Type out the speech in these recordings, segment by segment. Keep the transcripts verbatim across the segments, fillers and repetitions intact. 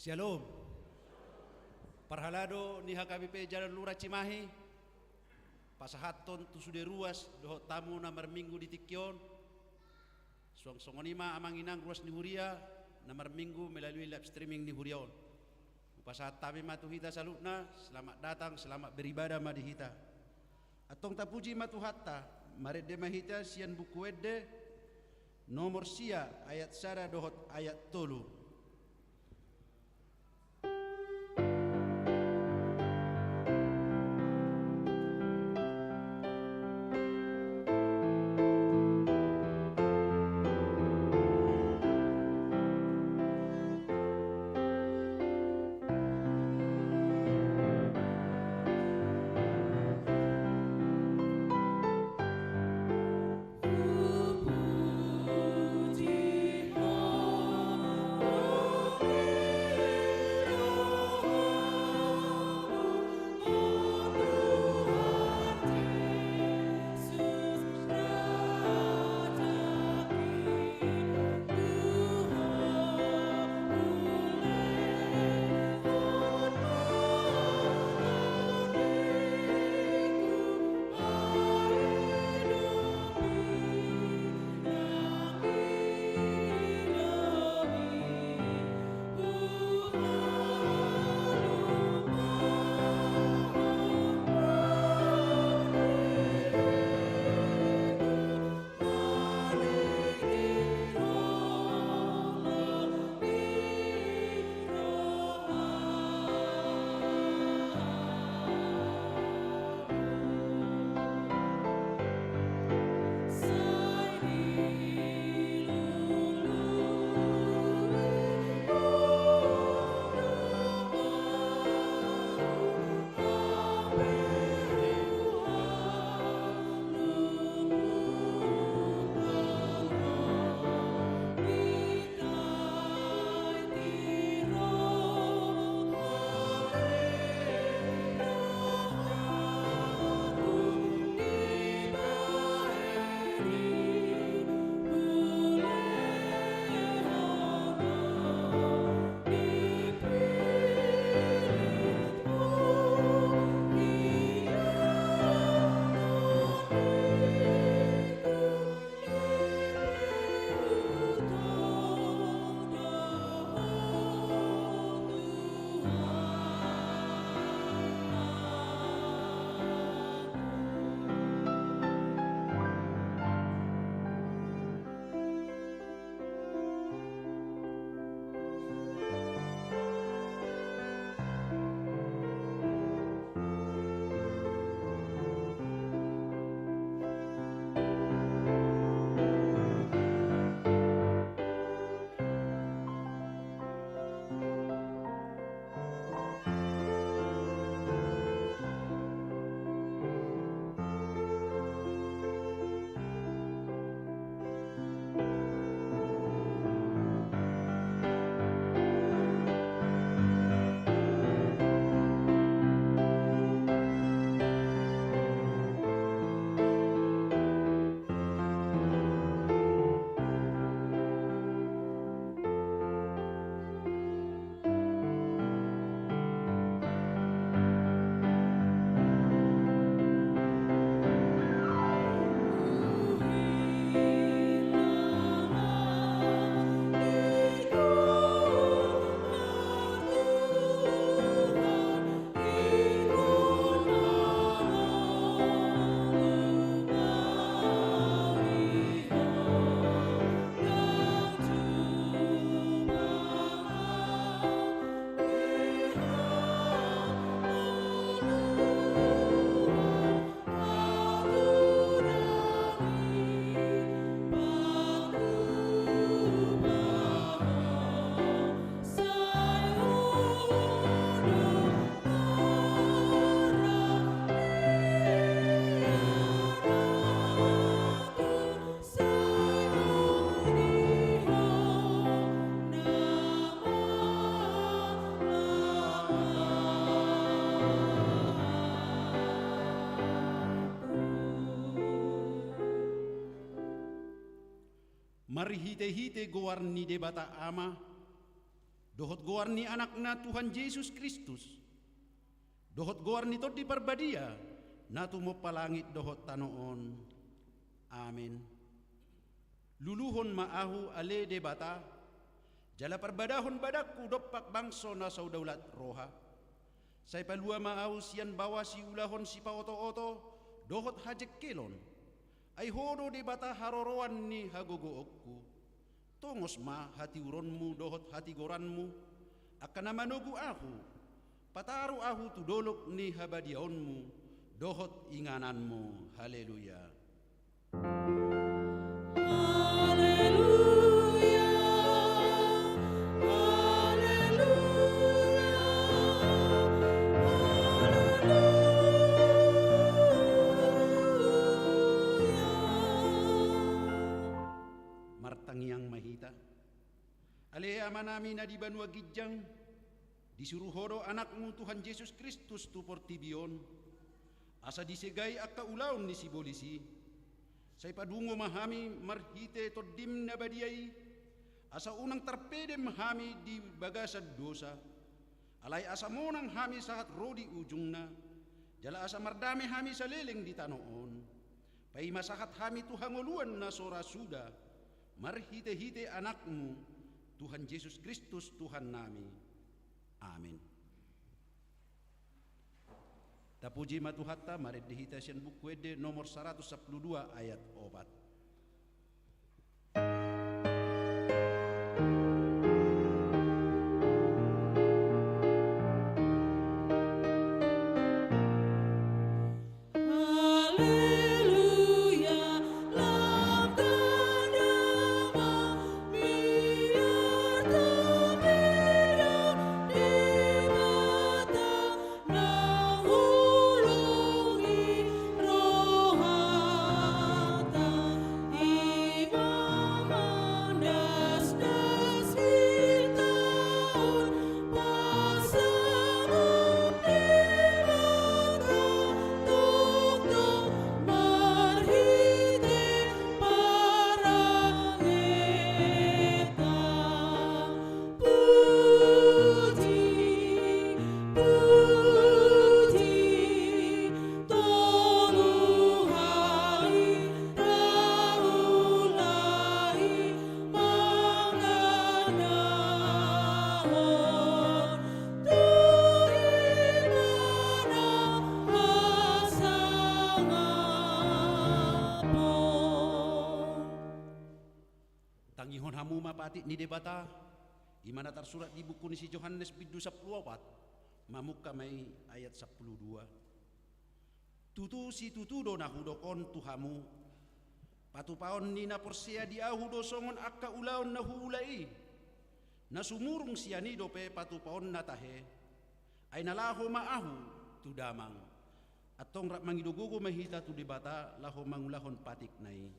Shalom. Parhalado ni H K B P Jalan Lurah Cimahi, pasahathon tu sude ruas dohot hamu na marminggu di tingki on, suang songon i ma amang inang ruas ni huria na marminggu melalui live streaming ni huria on. Hupasahat hami ma tu hita saluhutna, selamat datang, selamat beribadah ma di hita. Antong tapuji ma Tuhanta, marende ma hita sian Buku Ende nomor sia, ayat sada dohot ayat tolu. Marhitehite goar ni Debata Ama, dohot goar ni Anakna Tuhan Jesus Kristus, dohot goar ni Tondi Parbadia, na tumompa langit dohot tano on. Amen. Luluhon ma ahu ale Debata, jala parbadahon badangku dompak bangso na so daulat roha. Sai palua ma ahu sian baoa siulahon sipaotooto dohot hajengkelon. Ai Ho do Debata haroroan ni hagogoonku. Tongos ma hatiuronmu dohot hatigoranmu, angka na manogu ahu, pataru ahu tu dolok ni habadiaonmu dohot ingananmu. Haleluya. Haleluya, haleluya, haleluya. Martangiang ma hita. Ale Amanami na di banua ginjang, disuru Ho do Anakmu Tuhan Jesus Kristus tu portibi on, asa disegai angka ulaon ni sibolis i. Sai padungo ma hami marhite Tondim na badia i, asa unang tarpedem hami di bagasan dosa, alai asa monang hami sahat ro di ujungna, jala asa mardame hami saleleng di tano on. Paima sahat hami tu hangoluan na so ra suda, marhitehite Anakmu, Tuhan Jesus Kristus Tuhannami. Amen. Tapuji ma Tuhanta, marende hita sian Buku Ende nomor saratus sampulu dua ayat opat. Puji, puji, tolu hali raula i manganahon tu ibana hasangapon. Tangihon hamu ma patik ni Debata, i ma na tarsurat di buku ni si Johannes bindu sampulu opat, mamungka ma i ayat sampulu dua. Tutu situtu do na hudok on tu hamu, patupaon ni na porsea di ahu do songon angka ulaon na huula i, na sumurung sian i dope patupaonna tahe, ai na laho ma ahu tu Damang. Antong rap mangido gogo ma hita tu Debata laho mangulahon patikna i.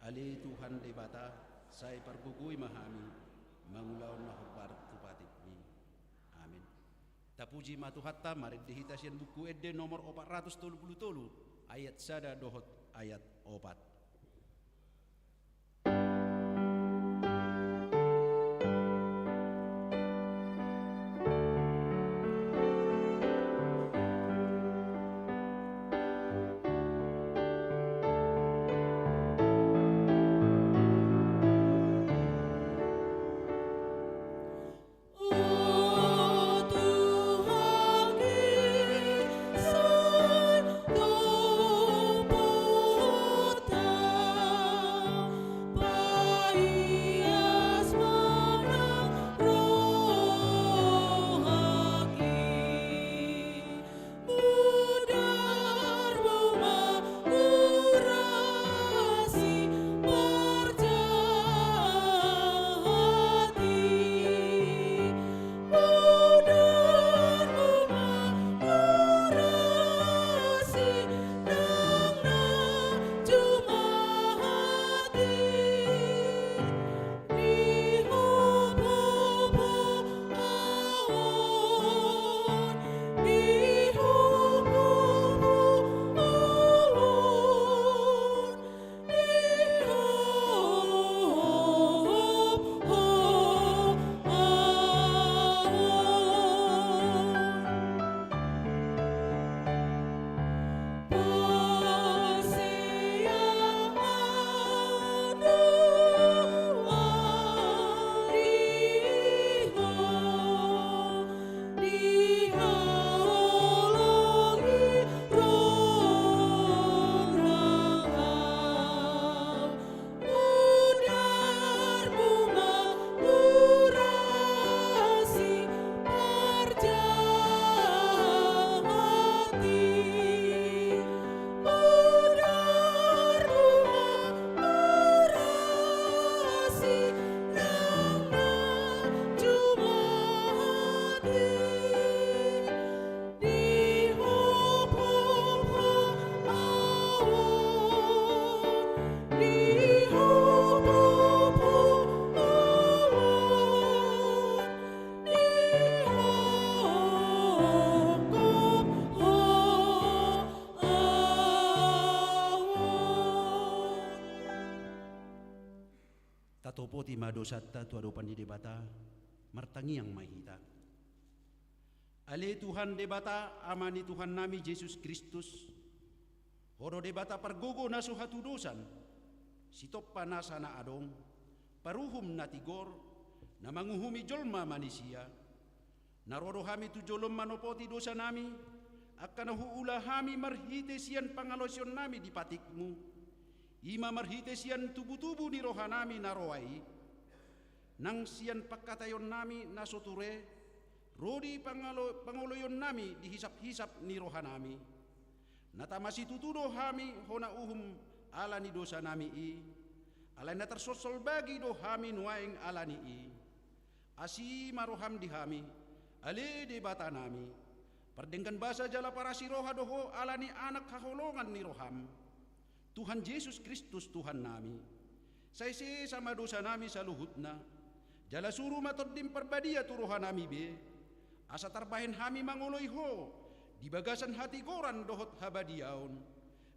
Ale Tuhan Debata, sai pargogoi ma hami mangulahon na hombar tu patikmi. Amen. Tapuji ma Tuhanta, marende hita sian Buku Ende nomor opat ratus tolu pulu tolu, ayat sada dohot ayat opat. Topoti ma dosanta tu adopan ni Debata, martangiang ma hita. Ale Tuhan Debata, Ama ni Tuhannami Jesus Kristus, Ho do Debata pargogo na so hatudosan, sitompa nasa na adong, paruhum na tigor, na manguhumi jolma manisia. Na ro do hami tu jolom manopoti dosanami, angka na huula hami marhite sian pangalaosionnami di patikMu, i ma marhite sian tubutubu ni rohanami na roa i, nang sian pangkataionnami na so ture, ro di pangalo-, pangoloionnami di hisaphisap ni rohanami. Na tama situtu do hami hona uhum ala ni dosanami i, alai na tarsolsol bagi do hami nuaeng ala ni i. Asi ma roham di hami, ale Debatanami, pardenggan basa jala parasi roha do Ho ala ni Anak haholongan ni roham, Tuhan Jesus Kristus Tuhannami. Sai sesa ma dosanami saluhutna, jala suru ma TondiM Parbadia tu rohanami be, asa tarbahen hami mangoloi Ho di bagasan hatigoran dohot habadiaon,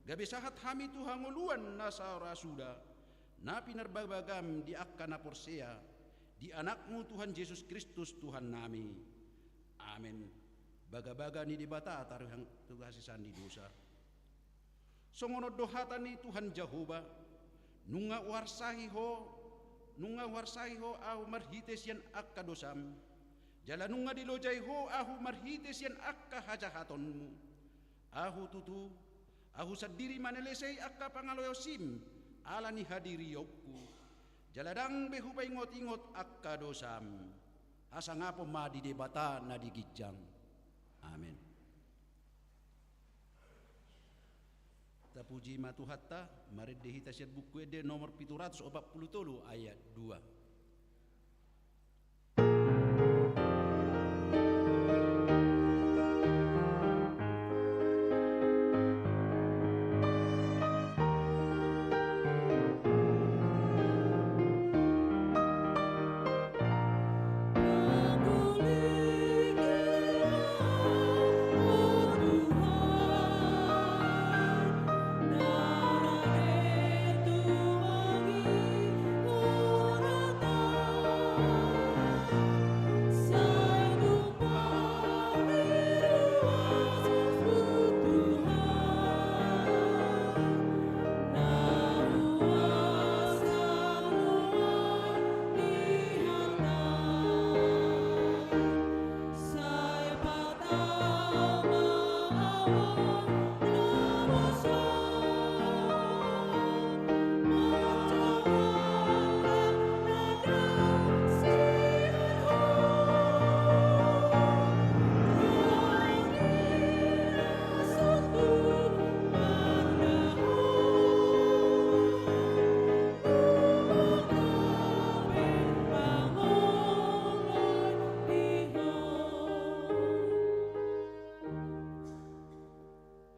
gabe sahat hami tu hangoluan na sara suda, na pinarbagabagaM di angka na porsea di AnakMu Tuhan Jesus Kristus Tuhannami. Amen. Bagabaga ni Debata taruhang tu hasesaan ni dosa. Songon on do hata ni Tuhan Jahowa: Nunga huarsahi ho, nunga huarsahi ho Ahu marhite sian angka dosam, jala nunga dilojai ho Ahu marhite sian angka hajahatonmu. Ahu tutu, Ahu sandiri manelesei angka pangalaosim ala ni hadirionku, jala ndang be hupaingotingot angka dosam. Hasangapon ma di Debata na di ginjang. Amen. Tapuji ma Tuhanta, marende hita sian Buku Ende nomor pitu ratus opat pulu tolu, ayat dua.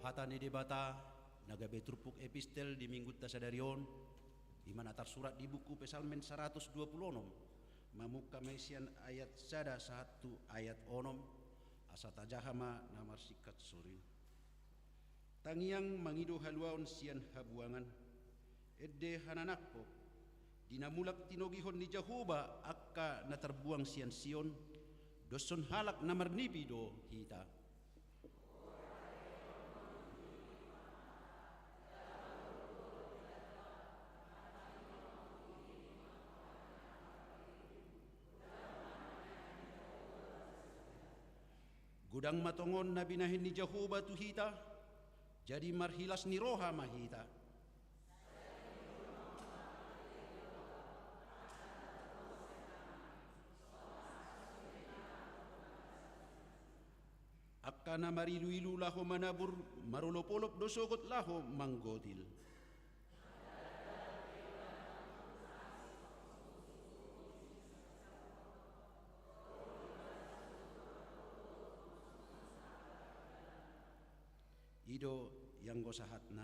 Hata ni Debata na gabe turpuk epistel di Minggunta sadari on, i ma na tarsurat di buku Psalmen saratus dua pulu onom, mamungka ma i sian ayat sada sahat tu ayat onom, asa tajaha ma na marsingkat sori. Tangiang mangido haluaon sian habuangan, ende hananangkon, di na mulak tinogihon ni Jahowa angka na tarbuang sian Sion, doshon halak na marnipi do hita. Godang ma tongon na binahen ni Jahowa tu hita, jadi marhilas ni roha ma hita. Angka na mariluilu laho manabur, marolopolop do sogot laho manggotil. I do ianggo sahatna.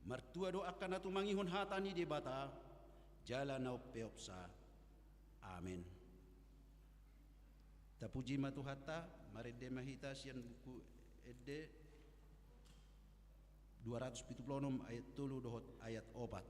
Martua do angka na tumangihon hata ni Debata, jala na umpeopsa. Amen. Tapuji ma Tuhanta, marende ma hita sian Buku Ende dua ratus pitu pulu onom ayat tolu dohot ayat opat.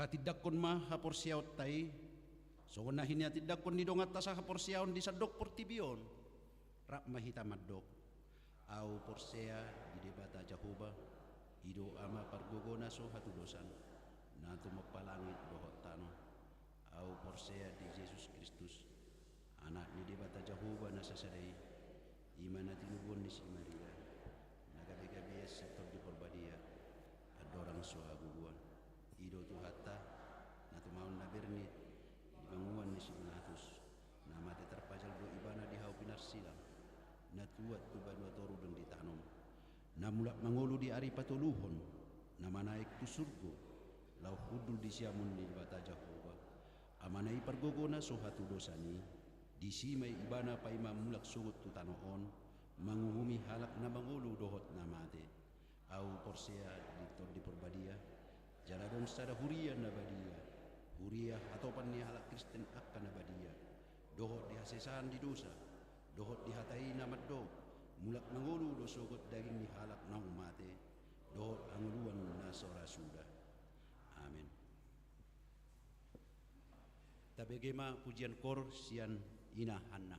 Tindanghon ma haporseaonta i, songon na hinatindanghon ni donganta sahaporseaon di sandok portibi on. Rap ma hita mandok: Ahu porsea di Debata Jahowa, i do Ama pargogona so hatudosan, na tumompa langit dohot tano. Ahu porsea di Jesus Kristus, Anak ni Debata Jahowa na sasada i, i ma na tinubuan ni si Maria, na gabe-gabean sian Tondi Porbadia, andorang so hagogoan. I do Tuhanta, na tumaon na bernit di banguan ni si Pilatus, na mate tarpajal do Ibana di hau pinarsilang, na tuat tu banua toru dang ditanom, na mulak mangolu di ari patoluhon, na manaek tu surgo, laho hundul di siamun ni Debata Jahowa, Amana i pargogona so hatudosan i. Disi ma Ibana paima mulak sogot tu tano on, manguhumi halak na mangolu dohot na mate. Ahu porsea di Tondi Porbadia, jala adong sada huria na badia, huria hatopan ni halak Kristen angka na badia, dohot di hasesaan di dosa, dohot di hata i na mandok: Mulak mangolu do sogot daging ni halak naung mate, dohot hangoluan na so ra suda. Amen. Tabege ma pujian koor sian Ina Hanna.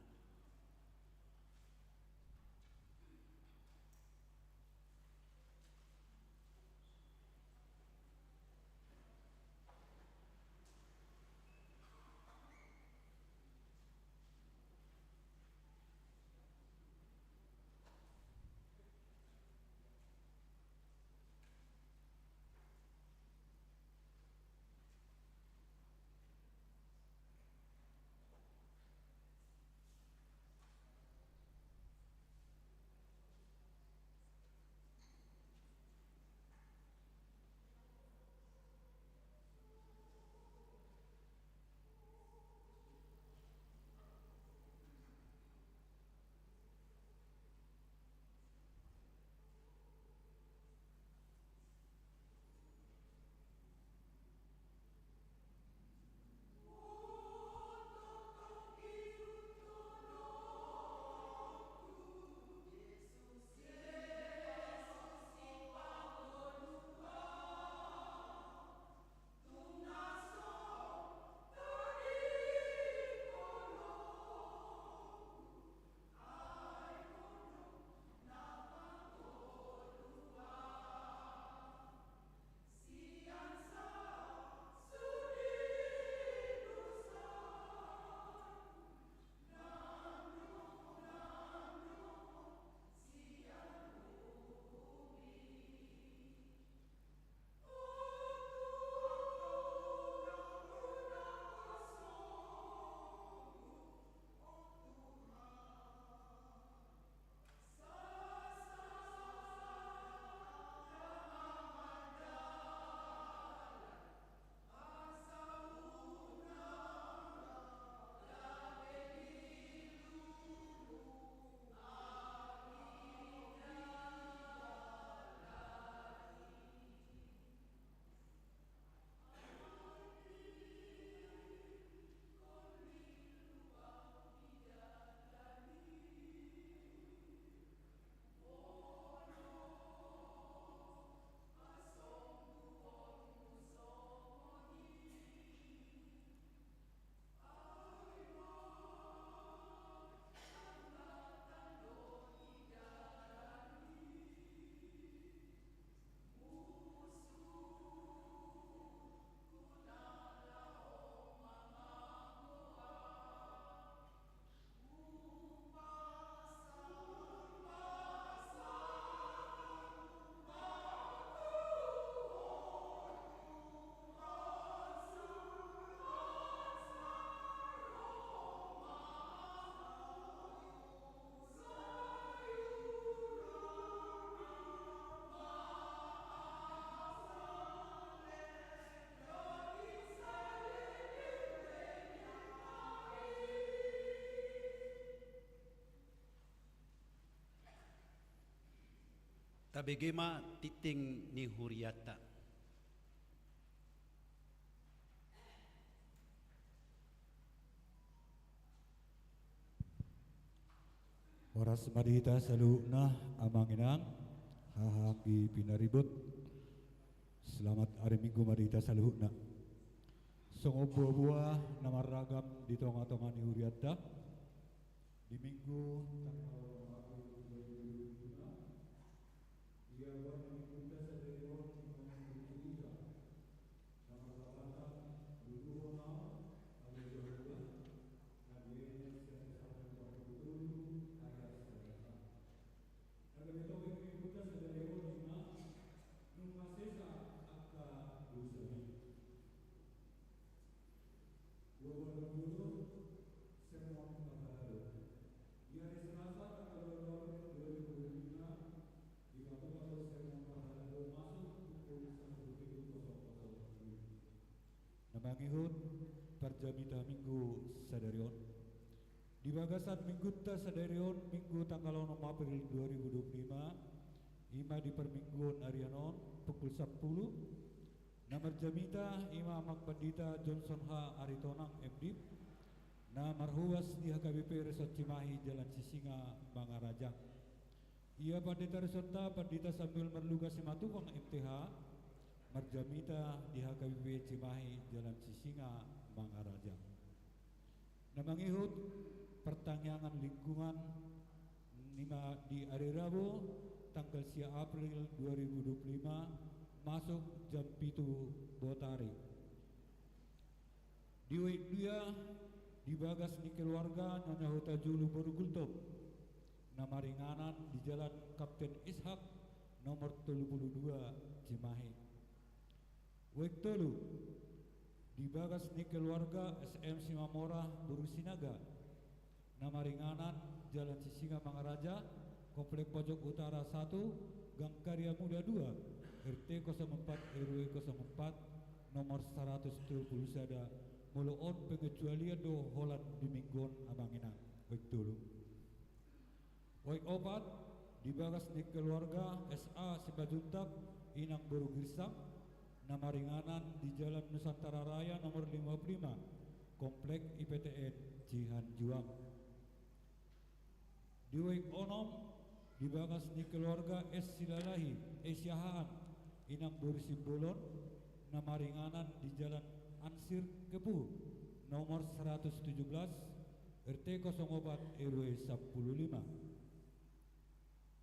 Tabege ma tingting ni hurianta. Horas ma di hita saluhutna, amang inang, haha anggi pinaribot. Selamat ari Minggu ma di hita saluhutna. Songon boaboa na marragam di tongatonga ni hurianta, di Minggu tanggal onom April dua ribu dua puluh lima, ia buat di Minggu sadari on di Minggu Ida, na marlapatan dua puluh enam, tanggal dua puluh dua, na diayahi sian Sabtu dua puluh tujuh ayat sada. Gabe topik ni Minggu sadari on ima: Nunga sesa angka dosami. Dua puluh dua, sermon parhalado. Di hari Selasa tanggal dua puluh dua April dua ribu dua puluh lima, dipabuka sermon parhalado masuk pukul satu kosong kosong. Na mangihut parjamita Minggu sadari on. Di bagasan Minggunta sadari on, Minggu tanggal onom April dua ribu dua puluh lima, ima di parmingguon arian on, pukul sampulu, na marjamita ima Amang Pandita Johnson H Aritonang, M Div, na marhobas di H K B P Resort Cimahi, Jalan Sisingamangaraja. Ia Pandita Resonta, Pandita Samuel Marluga Simatupang, M Th, marjamita di H K B P Cimahi, Jalan Sisingamangaraja. Na mangihut partangiangan lingkungan, ima di ari Rabu tanggal sia April dua ribu dua puluh lima, masuk jam pitu botari. Di Oik dua, di bagas ni keluarga Nyonya Hutajulu boru Gultom, na maringanan di Jalan Kapten Ishak nomor tolu pulu dua, Cimahi. Oik tolu, di bagas ni keluarga S M Simamora boru Sinaga, na maringanan Jalan Sisingamangaraja, Komplek Pojok Utara satu, Gang Karya Muda dua, R T kosong empat R W kosong empat, nomor saratus tolu pulu sada, molo on pengecualian do holan di Minggu on, Amang Inang. Oik tolu. Oik opat, di bagas ni keluarga S A Simanjuntak, Inang boru Girsang, na maringanan di Jalan Nusantara Raya nomor lima pulu lima, Komplek I P T N Cihanjuang. Di oik onom, di bagas ni keluarga S Silalahi, S Siahaan, Inang boru Simbolon, na maringanan di Jalan Ansir Kepuh, nomor saratus tujuh belas, R T kosong opat R W sampulu lima.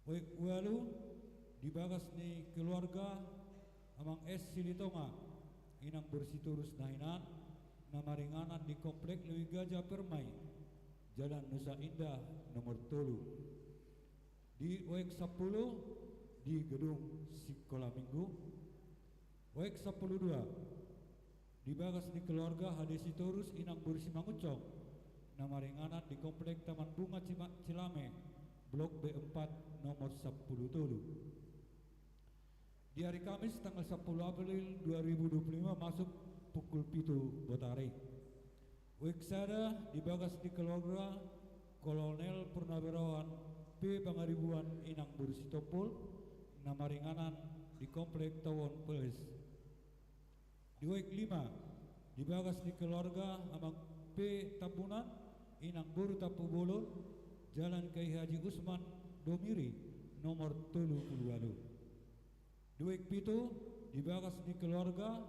Oik ualu, di bagas ni keluarga Amang S Silitonga, Inang boru Sitorus na hinan, na maringanan di Komplek Lewi Gajah Permai, Jalan Nusa Indah nomor tolu. Di oik sampulu, di gedung Sikola Minggu. Oik sampulu dua, di bagas ni keluarga H D Sitorus, Inang boru Simangunsong, na maringanan di Komplek Taman Bunga Cima-, Cilame, Blok B empat, nomor sampulu tolu. Di hari Kamis tanggal sampulu April dua ribu dua puluh lima, masuk pukul pitu botari. Oik sada, di bagas ni keluarga Kolonel Purnawirawan P Pangaribuan, Inang boru Sitompul, na maringanan di Komplek Tawon Ples. Di oik lima, di bagas ni keluarga Amang P Tambunan, Inang boru Tampubolon, Jalan Kiai Haji Usman Domiri, nomor tolu pulu ualu. Di oik pitu, di bagas ni keluarga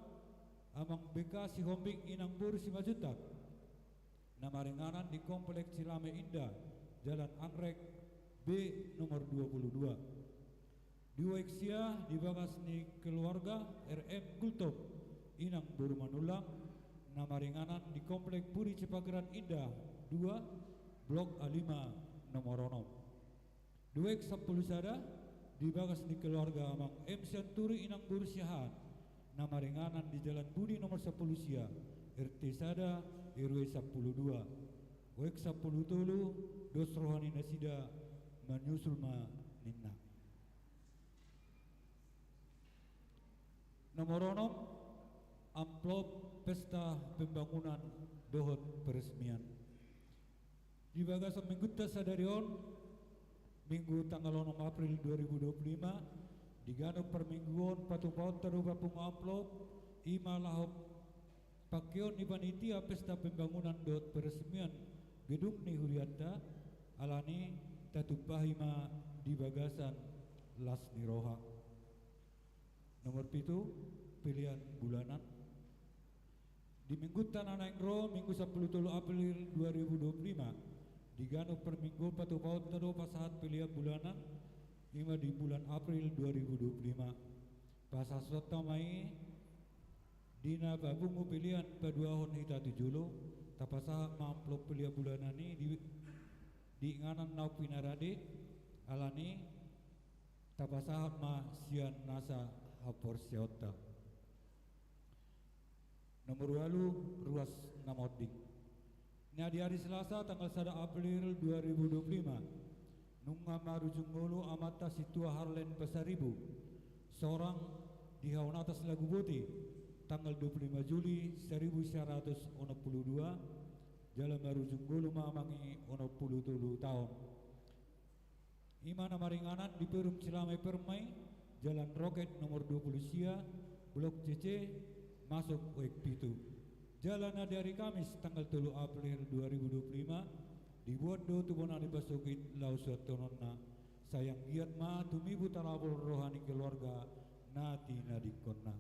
Amang B K Sihombing, Inang boru Simanjuntak, na maringanan di Komplek Cilame Indah, Jalan Anrek B nomor dua pulu dua. Di oik sia, di bagas ni keluarga R M Gultom, Inang boru Manullang, na maringanan di Komplek Puri Cipageran Indah dua, Blok A lima, nomor onom. Di oik sampulu sada, di bagas ni keluarga Amang M Sianturi, Inang boru Siahaan, na maringanan di Jalan Budi nomor sampulu sia, R T sada, R W sampulu dua. Oik sampulu tolu, dos roha ni nasida, manyusul ma ninna. Nomor onom, amplop pesta pembangunan dohot peresmian. Di bagasan minggunta sadari on, Minggu tanggal onom April dua ribu dua puluh lima, di ganup parmingguon patupaonta do papungu amplop, ima laho pangkeon ni panitia pesta pembangunan dohot peresmian gedung ni hurianta, alani tatumpahi ma di bagasan las ni roha. Nomor pitu, pilihan bulanan. Di minggunta na naeng ro, Minggu sampulu tolu April dua ribu dua puluh lima, di ganup parminggu patupaonta do pasahat pelean bulanan, ima di bulan April dua ribu dua puluh lima. Pasahatonta ma i di na papungu pelean paduahon hita tu jolo, tapasahat ma amplop pelean bulanan i di, di inganan na umpinan rade, alani tapasahat ma sian nasa haporseaonta. Nomor ualu, ruas na monding. Na di ari Selasa tanggal sada April dua ribu dua puluh lima, nunga marujung ngolu amanta Sintua Harlen Pasaribu, sorang di Haonatas Laguboti, tanggal dua puluh lima Juli seribu sembilan ratus onom puluh dua, jala marujung ngolu ma amang i onom puluh tolu taon. Ima na maringanan di Perum Cilame Permai, Jalan Roket nomor dua puluh sia, Blok C C, masuk oek pitu. Jala na di ari Kamis tanggal tolu April dua ribu dua puluh lima, dibuat do tu bona ni pasogit laho suanhononna. Sai anggiat ma tumibu tarapul roha ni keluarga na tinadingkonna.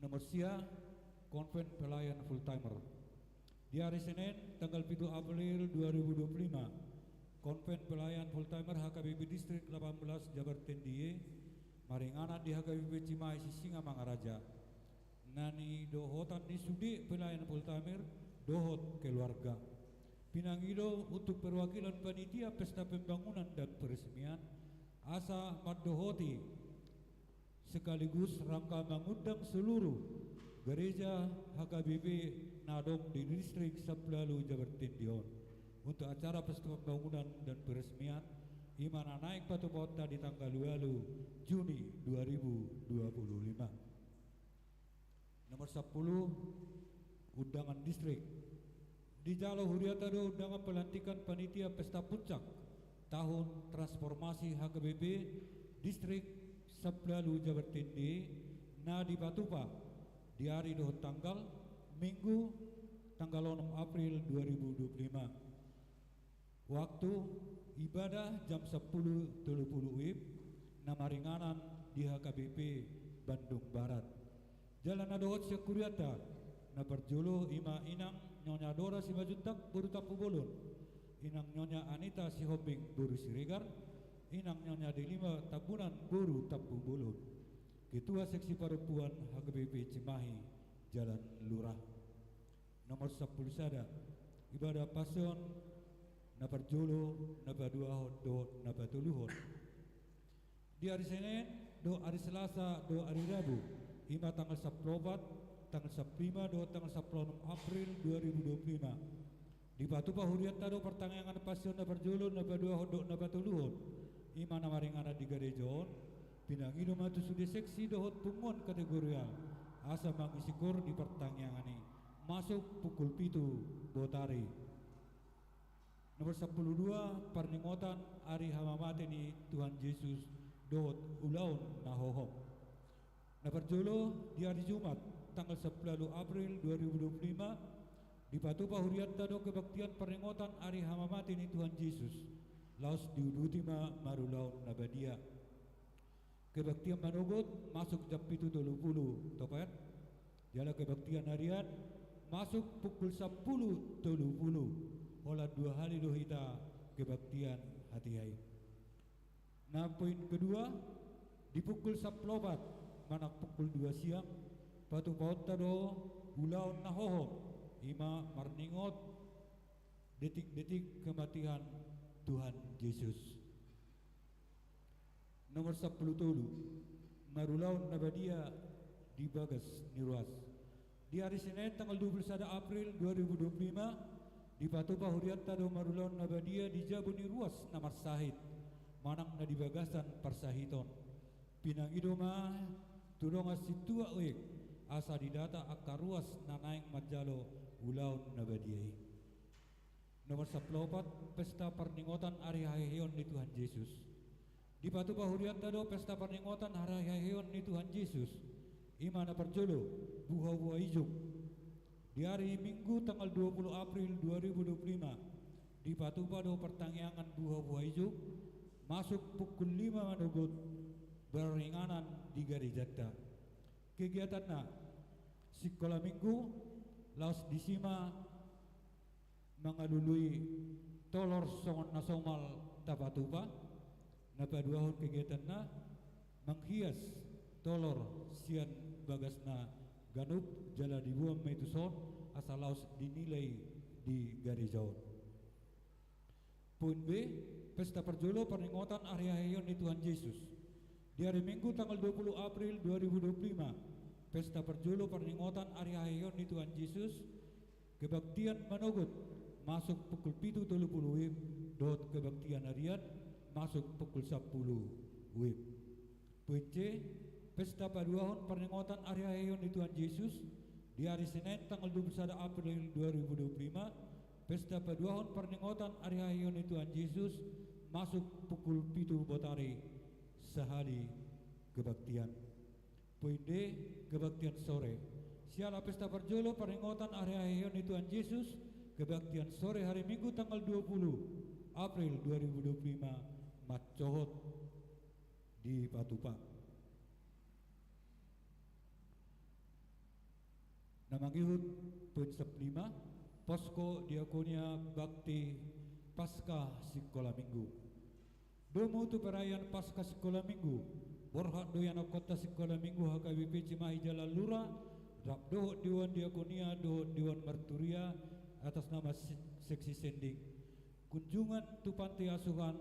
Nomor sia, Konven Pelayan Full Timer. Di ari Senen tanggal pitu April dua ribu dua puluh lima, Konven Pelayan Full Timer H K B P Distrik delapan belas Jabar Tendihe maringanan di H K B P Cimahi Sisingamangaraja. Na nidohotan ni sude pelayan full timer dohot keluarga. Pinangido untuk perwakilan panitia pesta pembangunan dan peresmian asa mandohoti sekaligus rangka mangundang seluruh gereja H K B P na adong di distrik sampulu ualu Jabar Tendihe on untuk acara pesta pembangunan dan peresmian, ima na naeng patupaonta di tanggal ualu Juni dua ribu dua puluh lima. Nomor sampulu, undangan distrik. Dijalo hurianta do undangan pelantikan panitia pesta puncak tahun transformasi H K B P Distrik sampulu ualu Jabar Tendihe na dipatupa di ari dohot tanggal, Minggu, tanggal onom April dua ribu dua puluh lima. Waktu ibadah jam sampulu tolu pulu WIB, na maringanan di H K B P Bandung Barat. Jala na dohot sian hurianta, na parjolo ima Inang Nyonya Dora Simanjuntak boru Tampubolon, Inang Nyonya Anita Sihombing boru Siregar, Inang Nyonya Delima Tambunan boru Tampubolon, Ketua Seksi Perempuan H K B P Cimahi, Jalan Lurah. Nomor sampulu sada, ibadah pasion na parjolo, na paduahon dohot na patoluhon. Di ari Senen dohot ari Selasa dohot ari Rabu, ima tanggal sampulu opat, tanggal sampulu lima dohot tanggal sampulu onom April dua ribu dua puluh lima, dipatupa hurianta do partangiangan pasion na parjolo, na paduahon dohot na patoluhon, ima na maringanan di gareja on. Pinangido ma tu sude seksi dohot punguan kategorial asa mangisi koor di partangiangan i, masuk pukul pitu botari. Nomor sampulu dua, parningotan ari hamamate ni Tuhan Jesus dohot ulaon na hohom. Na parjolo, di ari Jumat tanggal sampulu ualu April dua ribu dua puluh lima, dipatupa hurianta do kebaktian parningotan ari hamamate ni Tuhan Jesus, laos diuduti ma marulaon na badia. Kebaktian manogot masuk jam pitu tolu pulu topet, jala kebaktian harian masuk pukul sampulu tolu pulu. Holan dua hali do hita kebaktian hatiha i. Na poin kedua, di pukul sampulu opat manang pukul dua siang, patupaonta do ulaon na hohom, ima marningot detik-detik kematian Tuhan Jesus. Nomor sampulu tolu, marulaon na badia di bagas ni ruas. Di ari Senen tanggal dua puluh sada April dua ribu dua puluh lima, dipatupa hurianta do marulaon na badia di jabu ni ruas na marsahit, manang na di bagasan parsahiton. Pinangido ma tu dongan sintua oek, asa didata angka ruas na naeng manjalo ulaon na badia i. Nomor sampulu opat, pesta parningotan ari haheheon ni Tuhan Jesus. Dipatupa hurianta do pesta parningotan ari haheheon ni Tuhan Jesus. Ima na parjolo, buhabuha ijuk. Di ari Minggu tanggal dua puluh April dua ribu dua puluh lima, dipatupa do partangiangan buhabuha ijuk, masuk pukul lima manogot, baringanan di garejanta. Kegiatanna, Sikola Minggu, laos disi ma mangalului tolor songon na somal tapatupa. Na paduahon kegiatanna manghias tolor sian bagasna ganup jala diboan ma i tuson asa laos dinilai di gareja on. Poin B, pesta parjolo parningotan ari hahehon ni Tuhan Jesus. Di ari Minggu tanggal dua puluh April dua ribu dua puluh lima, pesta parjolo parningotan ari hahehon ni Tuhan Jesus, kebaktian manogot masuk pukul pitu tolu pulu W I B dohot kebaktian harian masuk pukul sampulu W I B. Poin C, pesta paduahon parningotan ari hahehon ni Tuhan Jesus di ari Senin tanggal dua puluh sada April dua ribu dua puluh lima, pesta paduahon parningotan ari hahehon ni Tuhan Jesus masuk pukul pitu botari sahali kebaktian. Poin D, kebaktian sore. Siala pesta parjolo parningotan ari hahehon ni Tuhan Jesus, kebaktian sore hari Minggu tanggal dua puluh April dua ribu dua puluh lima mancohot dipatupa. Na mangihut poin sampulu lima, Posko Diakonia Bakti Paskah Sikola Minggu. Domu tu perayaan Paskah Sikola Minggu, borhat do ianakhonta Sikola Minggu H K B P Cimahi Jalan Lura, rap dohot Dewan Diakonia dohot Dewan Marturia atas nama se-, Seksi Sending. Kunjungan tu Panti Asuhan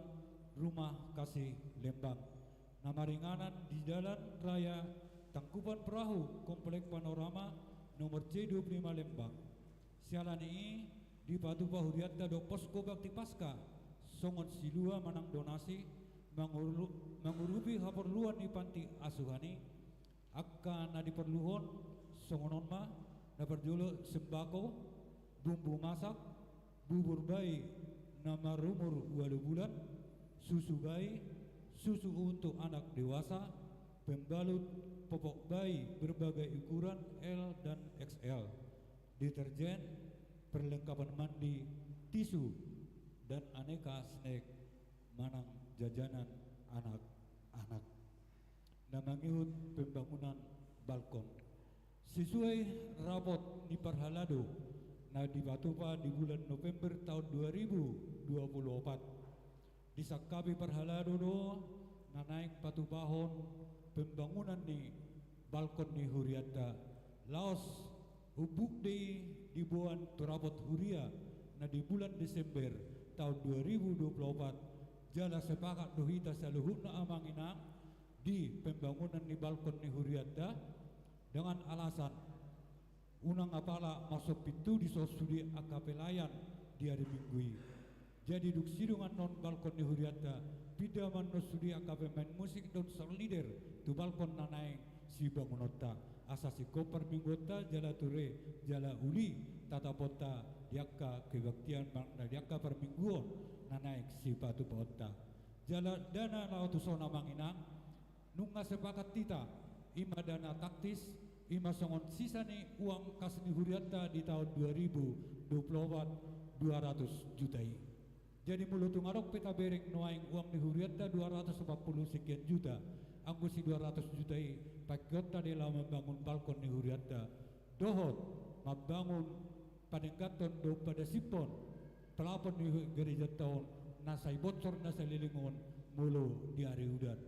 Rumah Kasih Lembang, na maringanan di Jalan Raya Tangkuban Perahu, Komplek Panorama, nomor C dua puluh lima Lembang. Siala ni i, dipatupa hurianta do posko bakti Paskah, songon silua manang donasi, manguru-, mangurupi haporluan ni panti asuhan i, angka na diporluhon songon on ma, na parjolo sembako, bumbu masak, bubur bayi na marumur ualu bulan, susu bayi, susu untuk anak dewasa, pembalut, popok bayi berbagai ukuran L dan X L, deterjen, perlengkapan mandi, tisu, dan aneka snack manang jajanan anak-anak. Na mangihut pembangunan balkon. Sesuai rapot ni parhalado na dipatupa di bulan November taon dua ribu dua puluh opat, disangkapi parhalado do na naeng patupahon pembangunan ni balkon ni hurianta, laos umbuk do i diboan tu rapot huria na di bulan Desember taon dua ribu dua puluh opat, jala sepakat do hita saluhutna amang inang di pembangunan ni balkon ni hurianta, dengan alasan unang apala mansai pintu dison sude angka pelayan di ari Minggu i. Jadi dung sidung annon balkon ni hurianta, pinda ma annon sude angka pemain musik dohot sound leader tu balkon na naeng sibangunonta, asa singkop parmingguonta jala ture jala uli tataponta di angka kebaktian manang na di angka parmingguon na naeng sipatupaonta. Jala dana laho tuson amang inang, nunga sepakat hita, i ma dana taktis, i ma songon sisa ni uang kas ni hurianta di taon dua ribu dua puluh opat, dua ratus juta i. Jadi molo tung adong pe tabereng nuaeng uang ni hurianta dua ratus opat puluh sekian juta, anggo si dua ratus juta i pakeonta do i laho mambangun balkon ni hurianta, dohot mambangun padengganhon dohot padasiphon pelapon ni garejanta on na sai bonsor na saleleng on molo di ari udan.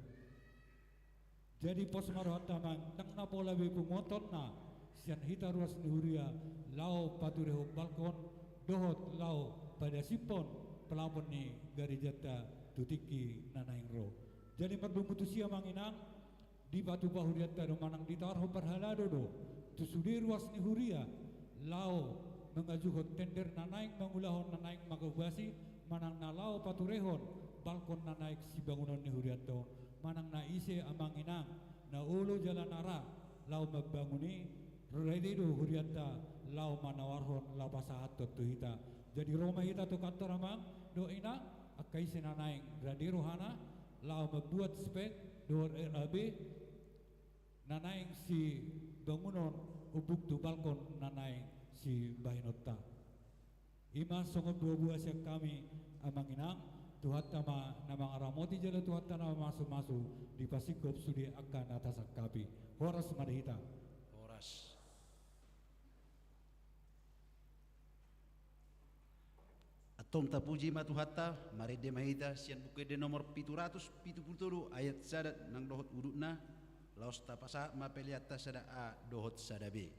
Jadi pos ma rohanta amang, ndang na pola be punguantonna sian hita ruas ni huria laho paturehon balkon dohot laho padasiphon pelapon ni garejanta tu tingki na naeng ro. Jadi mardomu tusi amang inang, dipatupa hurianta do manang ditawarhon parhalado do tu sude ruas ni huria laho mangajuhon tender na naeng mangulahon na naeng mangombasi manang na laho paturehon balkon na naeng sibangunon ni hurianta on, manang na ise amang inang na olo jala na ra laho mambangun i, rade do hurianta laho manawarhon laho pasahathon tu hita. Jadi ro ma hita tu kantor amang dohot inang, angka ise na naeng rade rohana laho mambuat spek dohot R A B na naeng sibangunon umbuk tu balkon na naeng sibahenonta. I ma songon boaboa sian hami amang inang, Tuhanta ma na mangaramoti jala Tuhanta na mamasumasu, dipasingkop sude angka na tasangkapi. Horas ma di hita. Horas. Tong tapuji ma Tuhanta, marende ma hita sian Buku Ende nomor pitu ratus pitu pulu tolu ayat sada nang dohot udutna, laos tapasahat ma peleanta sada A dohot sada B.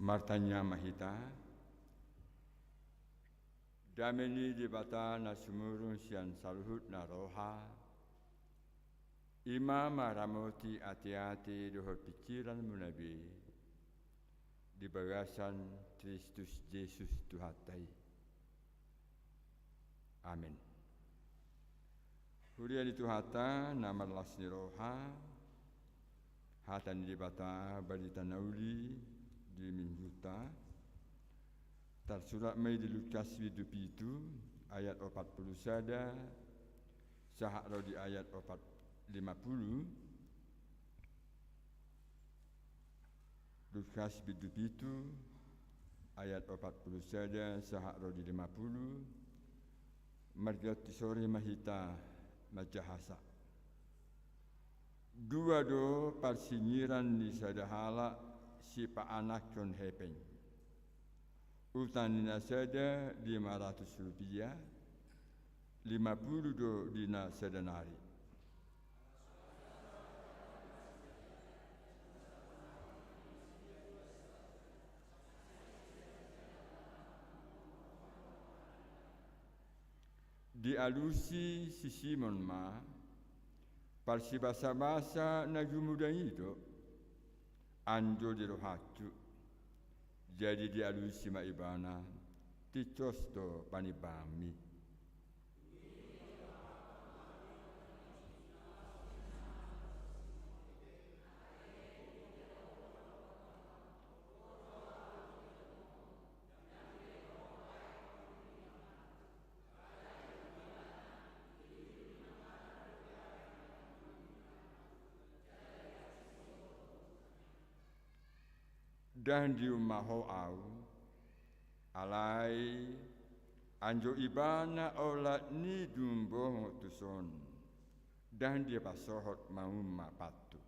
Martangiang ma hita. Dame ni Debata na sumurung sian saluhut na roha, i ma maramoti ateate dohot pingkiranmuna be, di bagasan Kristus Jesus Tuhanta i. Amen. Huria ni Tuhanta na marlas ni roha, hata ni Debata barita na uli di Minggunta, tarsurat ma i di Lukas bindu pitu ayat opat pulu sada sahat ro di ayat opat lima pulu. Lukas bindu pitu ayat opat pulu sada sahat ro di lima pulu. Margaonti sore ma hita manjahasa. Dua do parsingiran ni sada halak sipaanakhon hepeng. Utang ni na sada lima ratus rupiah, lima pulu do di na sada nari. Dialusi si Simon ma, parsibasabasa na gumodang i do, anjo di rohangku. Jadi dialusi ma ibana, tinjos do panimbanganmi. Ndang diuma ho ahu, alai anjo ibana olat ni dumbohon tuson, ndang dipasohot mauma pantu.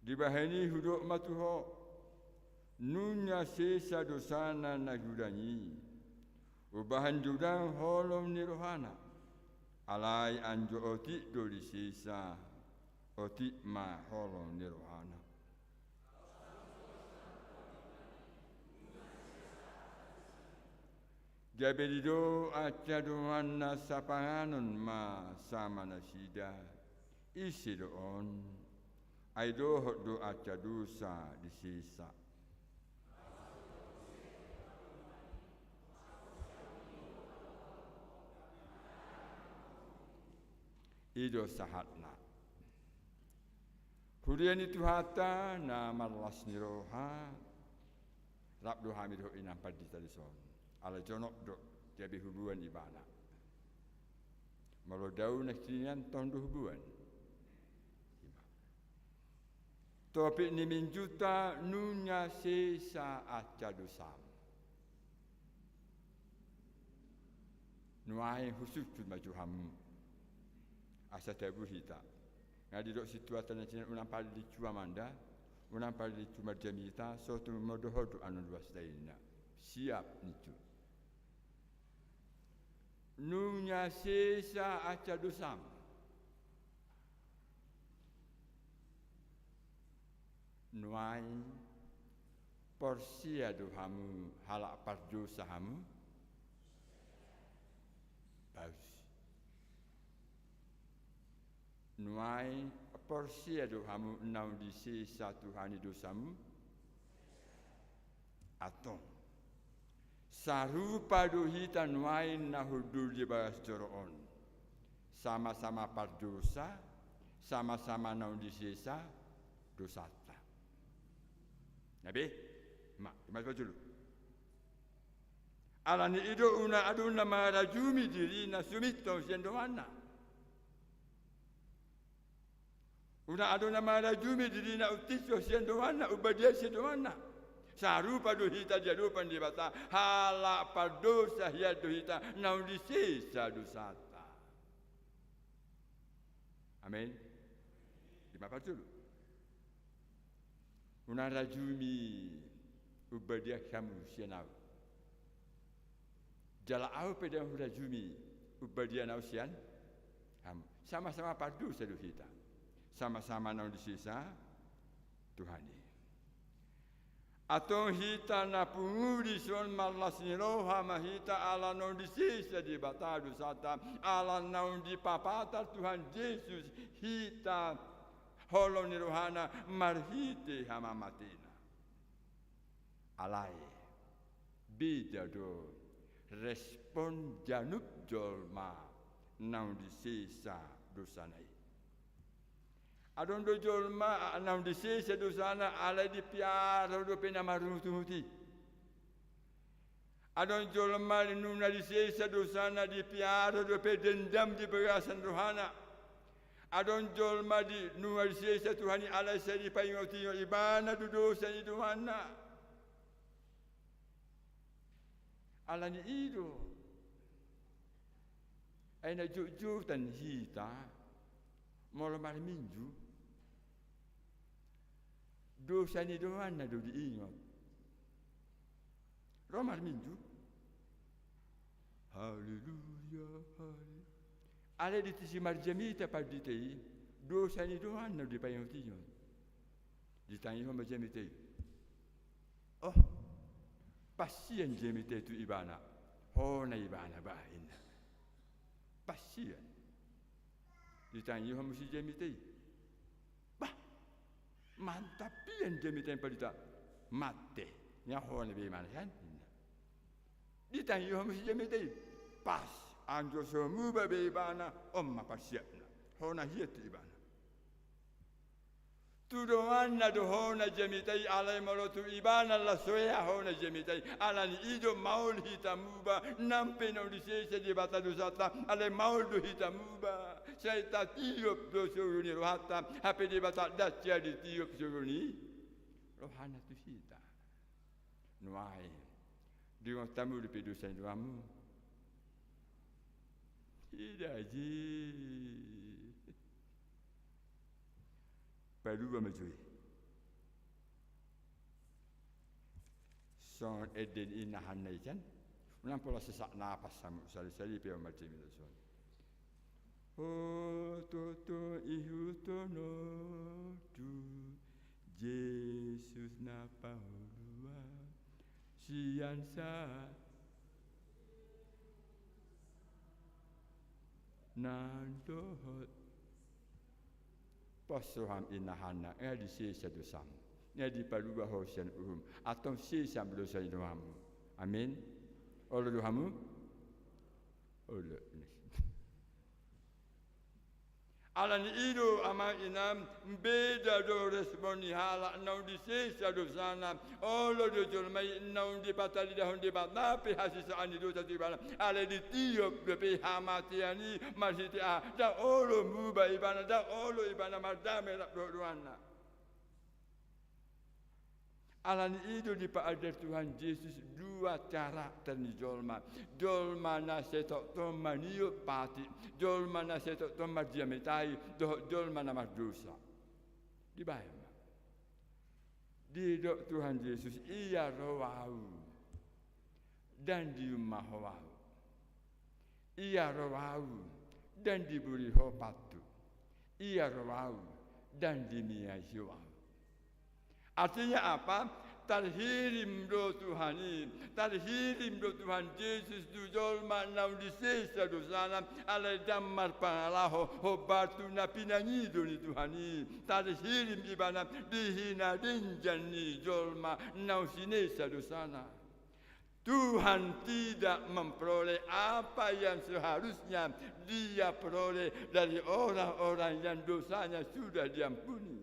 Dibahen i hudok ma tu ho, nunga sesa dosana na hudang i, umbahen godang holong ni rohana, alai anjo otik do disesa, otik ma holong ni rohana. Gabe didok anca donganna, sapanganon ma sama nasida. Ise do on? Ai dohot do anca dosa disesa. I do sahatna. Huria ni Tuhanta na marlas ni roha, rap do hami dohot inang pandita dison. Ala jonok do, gabe huboan ibana. Molo dao na siningan, tong do huboan. Topik ni mingguta, nunga sesa anca dosam. Nuaeng husuksuk ma jo hamu. Asa tabo hita. Nga didok situata na siningan, unang palincu amanda, unang palincu marjamita, so tung modom do annon ruas dainna. Siap nincu. Nunga sesa anca dosam. Nuaeng porsea do hamu halak pardosa hamu? Bagus. Nuaeng porsea do hamu naung disesa Tuhan i dosamu? Antong. Sarupa do hita nuaeng na hundul di bagas joro on. Sama-sama pardosa, sama-sama naung disesa dosanta. Na be? Ma, ima tu julu. Alani i do unang adong na mangarajumi dirina sumintong sian donganna. Unang adong na mangarajumi dirina untitio sian donganna, umbadia sian donganna. Sarupa do hita di adopan Debata, halak pardosa hian do hita, naung disesa dosanta. Amen. Ima parjolo. Unang rajumi umbadia hamu sian ahu. Jala ahu pe ndang hurajumi umbadian ahu sian hamu. Sama-sama pardosa do hita. Sama-sama naung disesa Tuhan i. Antong hita na pungu dison marlas ni roha ma hita ala naung disesa Debata dosanta, ala naung dipapatar Tuhan Jesus hita holong ni rohana marhite hamamatena. Alai beda do respon ganup jolma naung disesa dosana i. Adong do jolma naung disesa dosana alai dipiaro dope na marungutungut i. Adong jolma nunga disesa dosana dipiaro dope dendam di bagasan rohana. Adong jolma di nunga disesa Tuhan i alai sai dipaingot-ingot ibana do dosa ni donganna. Alani i do. Ai na jotjotan hita molo marminggu. Dosa ni donganna do diingot. Ro marminggu. Haleluya, haleluya. Alai di tusi marjamita pandita i, dosa ni donganna do dipaingot-ingot. Ditangihon ma jamita i. Oh, passian jamita i tu ibana. Hona ibana bahen. Passian. Ditangi hamu si jamita i. Bah, mantap pian jamita i, pardita. Mate. Nga hona be ibana kan? Ditangi hamu si jamita i. Pas, anjo so muba be ibana, on ma parsiapna. Hona hian tu ibana. Tu donganna do hona jamita i, alai molo tu ibana las so hea hona jamita i. Alani i do maol hita muba, nang pe naung disesa Debata dosanta, alai maol do hita muba. Sai tatiop do suru ni rohanta, hape Debata ndang sian ditiop suru ni rohana tu hita. Nuaeng, denggan hamu dope dosa ni donganmu. Ida ji. Paduahon ma jo i. Songon ende ni inna Hanna i kan. Unang pola sesak napas hamu, sali-sali pe on ma jamita songon i. Oto-oto ihuthon on tu Jesus na paolua sian sa nang dohot. Pos roham inna Hanna, nga disesa dosam, nga dipalua ho sian uhum, antong sesa ma dosa ni donganmu. Amin. Olo do hamu? Olo. Alani i do amang inang, beda do respon ni halak naung disesa dosana. Olo do jolma i naung dipatalidahon Debata pe hasesaan ni dosa tu ibana, alai ditiop dope hamatean i marhite aha? Ndang olo muba ibana, ndang olo ibana mardame rap dohot donganna. Alani i do dipaandar Tuhan Jesus dua karakter ni jolma. Jolma na sai tongtong maniop patik, jolma na sai tongtong marjamita i, dohot jolma na mardosa. Dibaen ma. Didok Tuhan Jesus, ia ro ahu, ndang diuma ho ahu. Ia ro ahu, ndang diburi ho pathu. Ia ro ahu, ndang dimiai ho ahu. Artinya apa? Tarhirim do Tuhan i, tarhirim do Tuhan Jesus tu jolma naung disesa dosana, alai ndang marpangalaho hombar tu na pinangido ni Tuhan i. Tarhirim ibana di hinadenjan ni jolma naung sinesa dosana. Tuhan tidak memperoleh apa yang seharusnya Dia peroleh dari orang-orang yang dosanya sudah diampuni.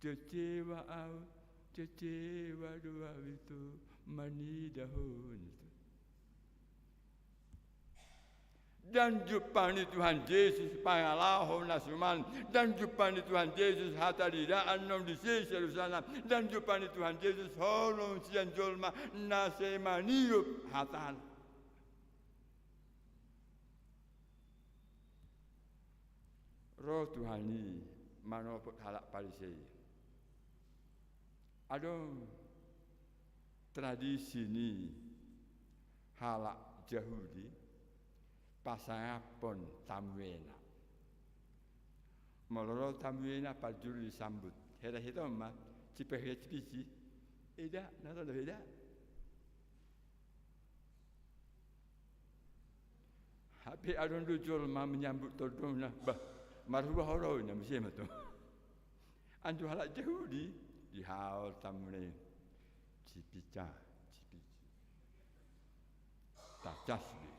Kecewa ahu, kecewa do ahu ito manida ho, ninna. Ndang jumpang ni Tuhan Jesus pangalaho na suman, ndang jumpang ni Tuhan Jesus hataridaan naung disesa dosana, ndang jumpang ni Tuhan Jesus holong sian jolma na sai maniop hatana. Ro Tuhan i manopot halak Parisei. Adong tradisi ni halak Jahudi pasangaphon tamuena. Molo ro tamuena parjolo disambut. Hera hita on ma, cipe hera cipisi. Eda, na ro do eda. Hape adong do jolma menyambut tondongna, bah, marhua ho ro, ninna muse ma tu. Anju halak Jahudi, dihaol tamuna i. Cipica, cipici. Tacas be.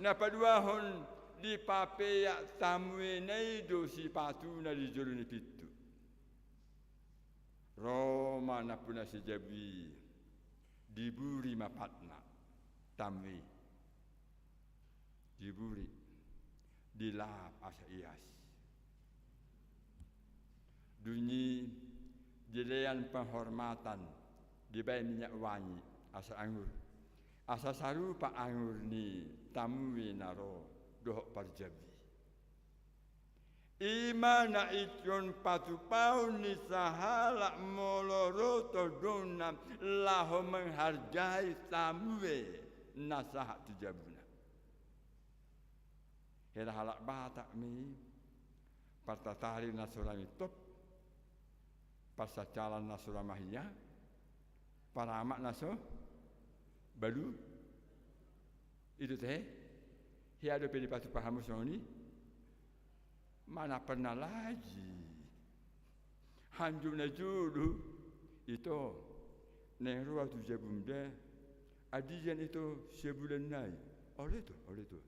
Na paduahon dipapeak tamuena i do sipatuna di jolo ni pintu. Ro ma nampuna si jabu i, diburi ma patna, tamu i. Diburi, dilap asa ias. Dung i dilean penghormatan, dibaen minyak wangi, asa angur. Asa sarupa angur ni tamu i na ro dohot parjabu i. I ma na ingkon patupaon ni sahalak molo ro tondongna laho menghargai tamu i na sahat tu jabuna. Hera halak Batak ma i, partatari na so ra mintop, parsancalan na so ra mahia, paramak na so balu. I do tahe? Hea dope dipatupa hamu songon i? Mana pernah lagi. Anju na jolo, ito, naeng ro au tu jabum da. Andigan ito sebulan nai? Olo ito, olo ito.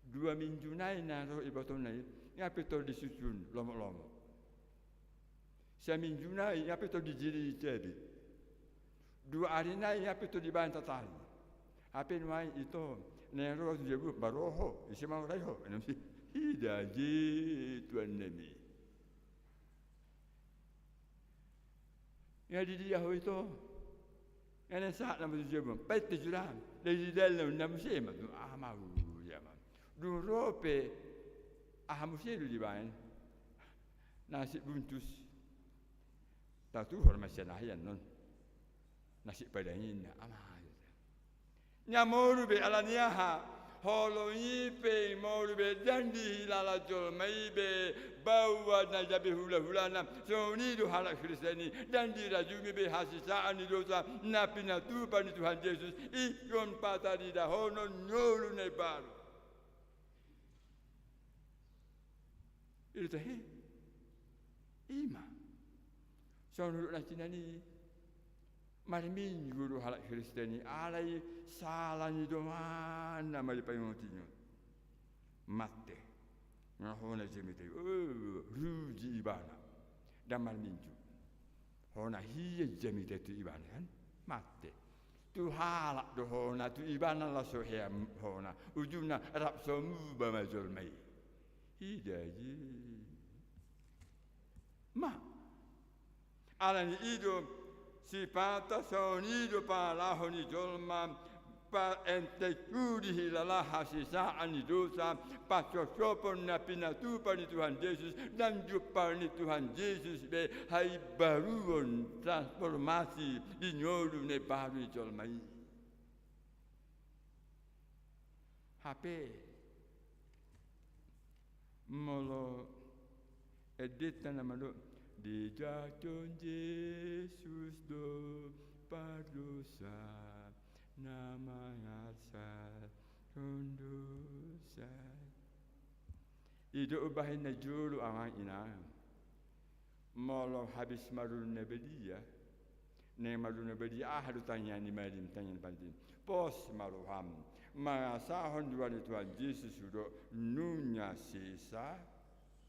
Dua minggu nai na ro ibotona i, nga pe tol disusun lomok-lomok. Saminggu nai, nga pe tol dijiri i cabe. Dua ari nai, nga pe tol dibaen tatali. Hape nuaeng ito, naeng ro au tu jabum, ba ro ho, ise ma hurai ho, ninna muse. Ida je tuan nami. Nga di dia ho ito? Nga naeng sahat nama tu jabum, painte jolo. Di dalna ninna muse ma tu ama, uli ama. Dung ro pe, aha muse do dibaen? Nasi buntus. Tatuhor ma sian aha i annon? Nasi padang ninna, ama. Nga moru be, ala ni aha? Holong i pe moru be, ndang dihilala jolma i be baoa na gabe hula-hulana. Songon i do halak Kristen i, ndang dirajumi be hasesaan ni dosa na pinatupa ni Tuhan Jesus ingkon pataridahonon ni ngolu na imbaru. I do tahe. I ma. Songon hudok na sinan i, marminggu do halak Kristen i, alai sala ni donganna ma dipaingot-ingot. Mate. Nga hona jamita i, o, rugi ibana. Ndang marminggu. Hona hia jamita tu ibana, kan? Mate. Tu halak do hona, tu ibana laos so hea hona. Ujungna rap so muba ma jolma i. Ida i. Ma. Ala ni i do sipata, songon i do pangalaho ni jolma, pa ente uli hilala hasesaan ni dosa, pasosophon na pinatupa ni Tuhan Jesus, ndang jumpang ni Tuhan Jesus be haimbaruon, transformasi di ngolu na imbaru ni jolma i. Hape molo endenta na mandok, dijangkon Jesus do pardosa na mangarsathon dosa. I do umbahen na jolo, amang inang. Molo habis maruluna badia, naeng maruluna badia, aha do tangiang ni malim, tangiang ni pantin? Pos ma roham, mangasahon goar ni Tuhan Jesus do nunga sesa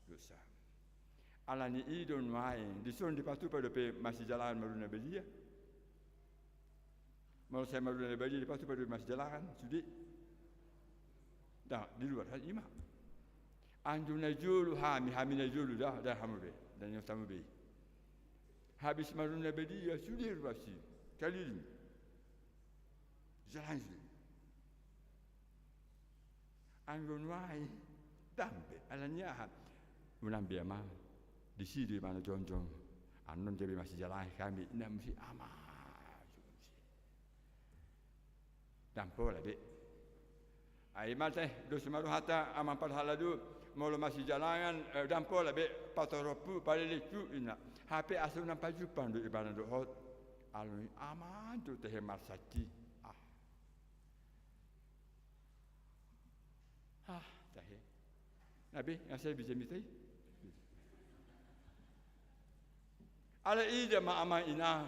dosa. Ala ni i do nuaeng, dison dipatupa dope masijalangan maruluna badia. Molo sai maruluna badia dipatupa dope masijalangan, sude. Ndang, di luar, kan i ma. Anju na jolo hami, hami na jolo da, da hamu be, da nyotamu be. Habis maruluna badia, sude ruas i, kaliling. Jalan sude. Anggo nuaeng, ndang be, ala ni aha? Unang be, amang. Disi do imana jongjong. Annon gabe masijalangan hami, ninna muse, ama. Ndang pola be. Ai mate, dos ma rohanta, amang parhalado, molo masijalangan, eh, ndang pola be, patorop hu, paleleng hu, ninna. Hape asa unang pajumpang do ibana dohot. Alani i, amang, tu tahe marsangki. Ah. Ah, tahe. Na be, nga sai be jamita i. Alai ida ma, amang inang.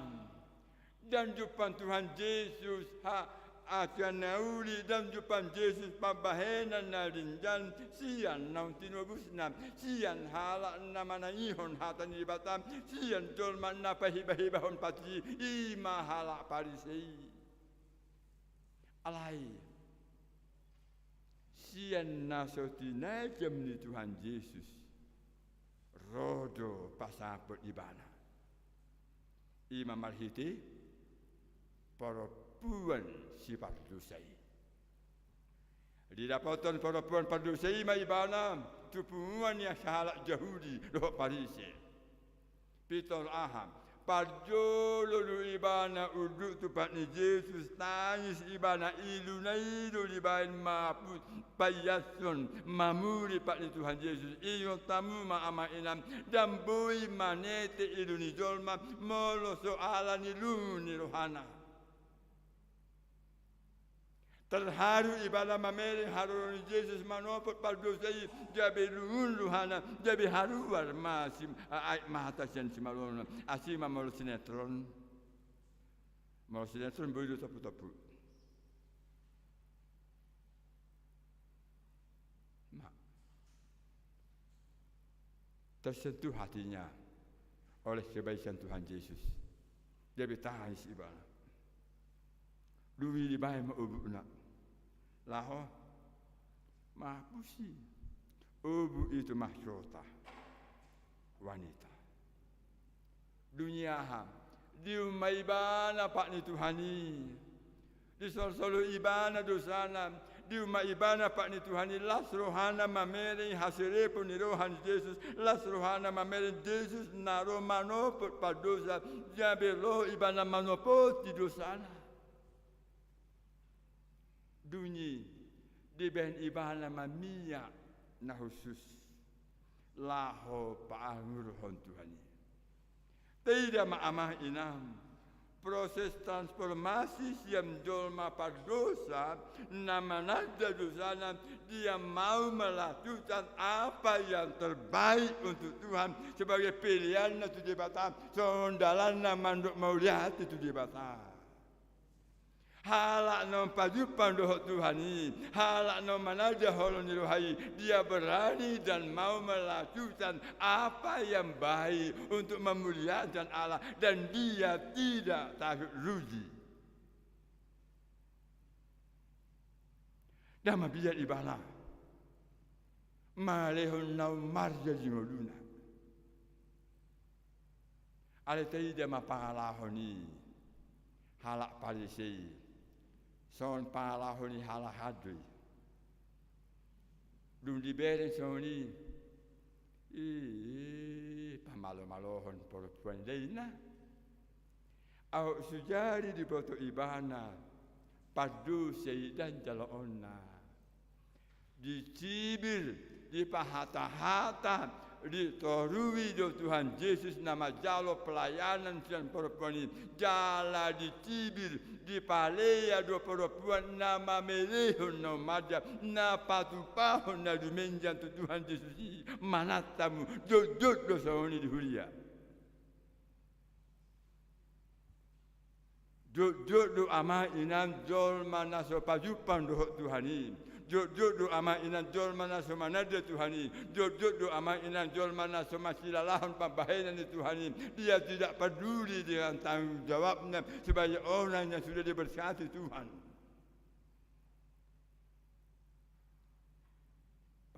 Ndang jumpang Tuhan Jesus, ha, aturan na uli, ndang jumpang Jesus pambahenan na denggan, sian naung tinobusna, sian halak na manangihon hata ni Debata, sian jolma na pahibahibahon pansai, i ma halak Parisei. Alai sian na so tinajam ni Tuhan Jesus, ro do pasahathon ibana. I ma marhite parompuan sipardosa i. Didapothon parompuan pardosa i ma ibana tu punguan ni sahalak Jahudi dohot Parise. Pintor aha? Parjolo do ibana unduk tu pat ni Jesus, tangis ibana, iluna i do dibaen maput, paiashon, mamuri pat ni Tuhan Jesus. Ingot hamu ma, amang inang, ndang boi manete ilu ni jolma molo so ala ni lungun ni rohana. Terharu ibana mamereng haroro ni Jesus manopot pardosa i, gabe lungun rohana, gabe haruar ma si, a, aek mata sian simalona. Asi ma molo sinetron. Molo sinetron boi do topu-topu. Ma. Tersentuh hatinya oleh kebaikan Tuhan Yesus. Dia bertangis ibana. Dung i dibaen ma obukna. Laho. Mapusi. Obuk itu mahkota wanita. Dung i aha? Diumma ibana pat ni Tuhan i. Disolsol ibana dosana. Diumma ibana pat ni Tuhan i, las rohana mamereng haserepon ni roha ni Jesus, las rohana mamereng Jesus na ro manopot pardosa, gabe ro ibana manopoti dosana. Dung i dibaen ibana ma miak na hushus laho paangurhon Tuhan i. Taida ma amang inang, proses transformasi sian jolma pardosa na mananda dosana, dia mau melakukan apa yang terbaik untuk Tuhan sebagai pilihanna tu Debata, songon dalanna mandok mauliate tu Debata. Halak naung pajumpang dohot Tuhan i, halak naung mananda holong ni roha i, dia berani dan mau melakukan apa yang baik untuk memuliakan Allah, dan dia tidak takut rugi. Ndang mabiar ibana mangalehon na ummarga di ngoluna. Alai taida ma pangalaho ni halak Parise i. Songon pangalaho ni halak han do i. Dung dibereng songon i, i, i, pamalo-malohon parompuan i da inna. Aut sujari diboto ibana pardosa i ndang jaloonna. Dicibir, dipahata-hata, ditorui do Tuhan Jesus na manjalo pelayanan sian parompuan i, jala dicibir, dipalea do parompuan na mamerehon na ummarga, na patupahon na dumenjang tu Tuhan Jesus i, manat hamu, jotjot do songon i di huria. Jotjot do amang inang jolma na so pajumpang dohot Tuhan i. Jotjot do amang inang jolma na so mananda Tuhan i. Jotjot do amang inang jolma na so masilalahon pambahenan ni Tuhan i. Dia tidak peduli dengan tanggung jawabnya sebagai orang yang sudah diberkati Tuhan.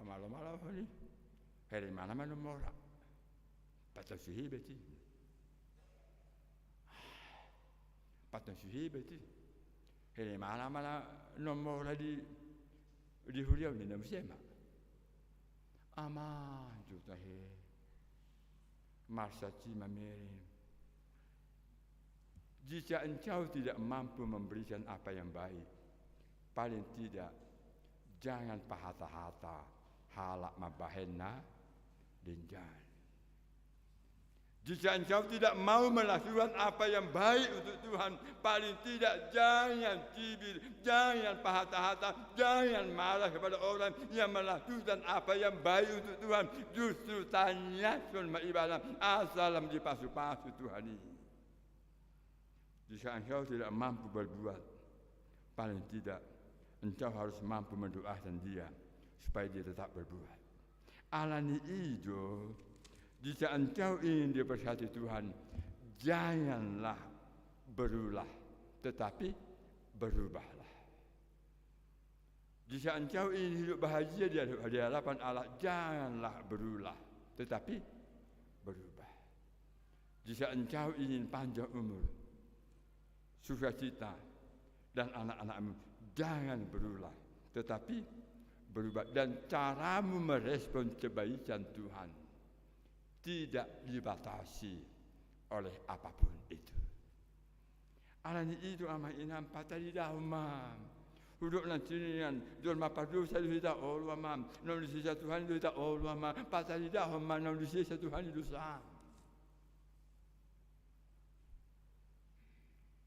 Pamalo-malo holi. Here mana mana mora. Patau si hebet i. Patau si hebet i. Here mana mana nomor di, di huria on ninna muse ma. Amang jo tahe. Marsaksi mamereng. Jika engkau tidak mampu memberikan apa yang baik, paling tidak jangan pahata-hata halak mambahen na denggan. Jika engkau tidak mau melakukan apa yang baik untuk Tuhan, paling tidak jangan cibir, jangan pahata-hata, jangan marah kepada orang yang melakukan apa yang baik untuk Tuhan. Justru tanyakan ma ibana, asa lam dipasu-pasu Tuhan i. Jika engkau tidak mampu berbuat, paling tidak engkau harus mampu mendoakan dia supaya dia tetap berbuat. Alani i do, jika engkau ingin diberkati Tuhan, janganlah berulah, tetapi berubahlah. Jika engkau ingin hidup bahagia di, di hadapan Allah, janganlah berulah, tetapi berubah. Jika engkau ingin panjang umur, sukacita, dan anak-anakmu, jangan berulah, tetapi berubah. Dan caramu merespon kebaikan Tuhan tidak dibatasi oleh apapun itu. Alani i do amang inang, pataridahon ma. Hudok nangkiningan, jolma pardosa do hita olo amang. Naung disesa Tuhan do hita olo amang. Pataridahon ma naung disesa Tuhan i dosa.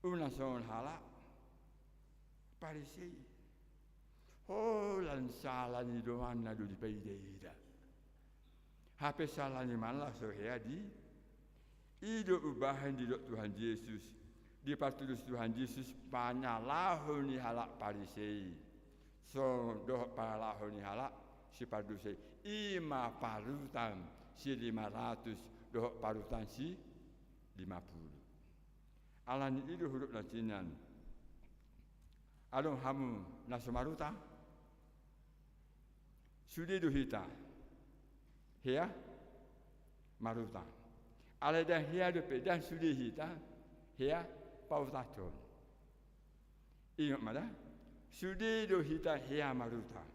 Unang songon halak Parise i. Holan sala ni donganna do dipaida-ida. Hape sala ni manang so hea di, i do umbahen didok Tuhan Jesus, dipartudus Tuhan Jesus panyalaho ni halak Parisei. So dohot panyalaho ni halak sipardosa i, i ma parutang si lima ratus dohot parutang si lima pulu. Ala ni i do hudok na sinan. Adong hamu na so marutang? Sude do hita hea marutang. Alai ndang hea dope, ndang sude hita hea pautangkon. Ingot ma da, sude do hita hea marutang.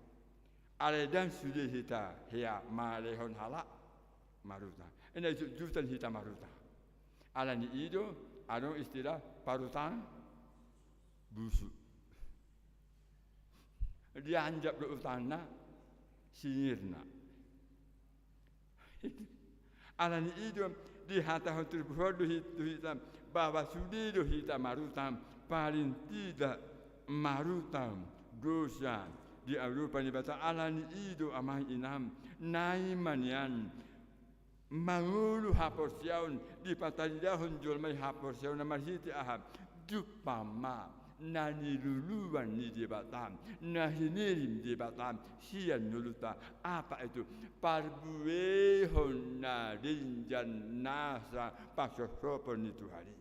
Alai ndang sude hita hea malehon halak marutang. Ina jutjutan hita marutang. Ala ni i do adong istilah parutang busuk. Dianjap do utangna singirna. Ala ni i do dihatahon turpuk on do hita, bahwa sude do hita marutang, paling tidak marutang dosa di adopan Debata. Ala ni i do amang inang, nai ma nian mangolu haporseaon, dipatarida jolma i haporseaonna marhite aha? Dumpa ma na niluluan ni Debata, na hinirim Debata sian ngolunta. Apa itu? Parbuehon na denggan nasa pasosophon ni Tuhan i.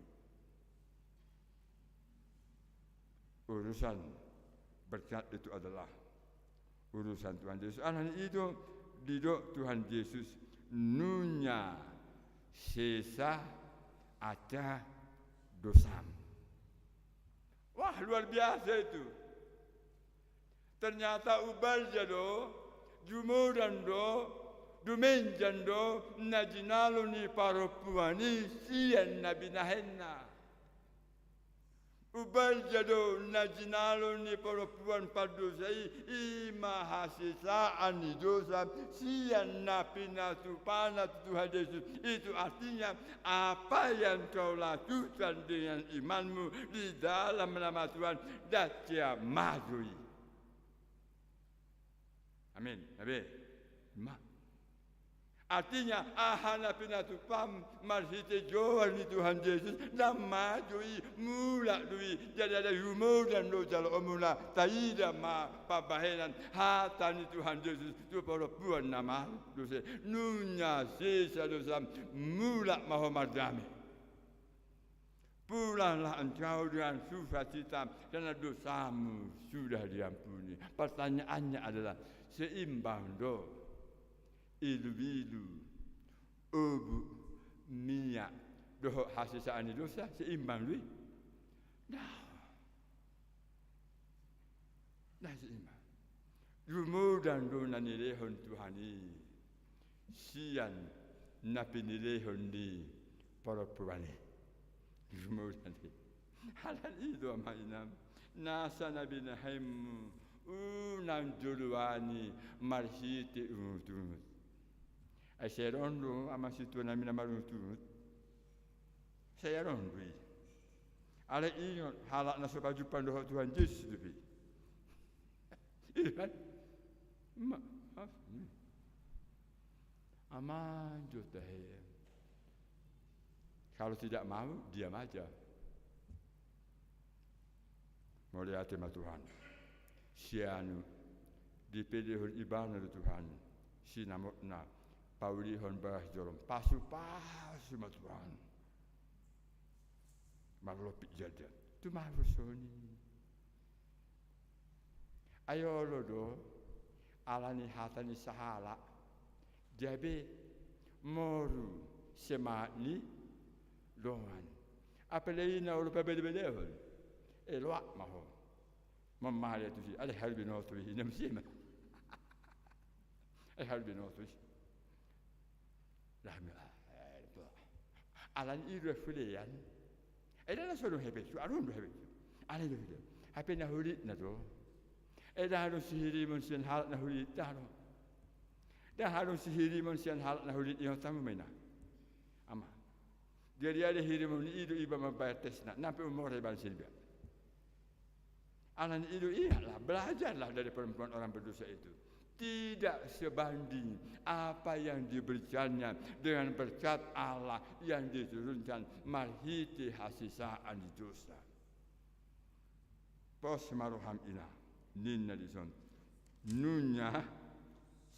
Urusan berkat itu adalah urusan Tuhan Yesus. Ala ni i do didok Tuhan Yesus, nunga sesa ate dosam. Wah, luar biasa itu. Ternyata umbalga do, jumodan do, dumenggan do na jinalo ni parompuan i sian na binahenna. Umbalga do na jinalo ni parompuan pardosa i, i ma hasesaan ni dosa sian na pinatupana tu Tuhan Yesus. Itu artinya, apa yang kau lakukan dengan imanmu di dalam nama Tuhan, dang hea ma jo i. Amin. Amin. Ma. Artinya, aha na pinatupam marhite goar ni Tuhan Jesus, dang ma jo i, mulak do i. Jadi, ala jumodan do jaloonmuna, taida ma pambahenan hata ni Tuhan Jesus tu parompuan na mardosa i, nunga sesa dosam, mulak ma ho mardame. Pulanglah engkau dengan sukacita, karena dosamu sudah diampuni. Pertanyaannya adalah, seimbang do iluilu, obu, miak dohot hasesaan ni dosa? Seimbang do i? Dang. Dang seimbang. Jumodan do na nilehon Tuhan i sian na pinilehon ni parompuan i. Jumodan do i. Ala ni i do, amang inang, nasa na binahenmu unang joloani marhite ungutungut. Ai sai adong do, amang, situaonami na marungutungut? Sai adong do i. Alai ingot, halak na so pajumpang dohot Tuhan Jesus dope i. Iya kan? Ma-, maaf. Hmm. Amang jo tahe. Kalau tidak mau, diam aja. Mauliate ma Tuhan. Sianu, dipelehon ibana do Tuhan sinamotna paulihon bagas jolom. Pasupasu ma Tuhan. Marlopi janda. Tumaru soni. Ai olo do, ala ni hata ni sahalak, gabe moru semangat ni dongan. Apalagi na olo pabelebelehon. E, loak ma ho. Mamale tusi, alai haru binoto i, inna muse ma. Alai haru binoto i. Laho ma, eh, ala ni i do hulean. Ai ndang na so adong hepeng, so adong do hepeng. Alai do hulean. Hape na hulit na do. Ai ndang adong sihirimon sian halak na hulit, ndang adong. Ndang adong sihirimon sian halak na hulit, ingot hamu ma i na. Amang. Jadi, jadi hirimon i do iba mambayar tesna, nang pe umora ibana sian iba. Alani i do, ingatlah, belajarlah dari perempuan orang berdosa itu. Tidak sebanding apa yang diberikannya dengan berkat Allah yang diturunkan marhite hasesaan ni dosa. Pos ma roham, ina, ninna dison. Nunga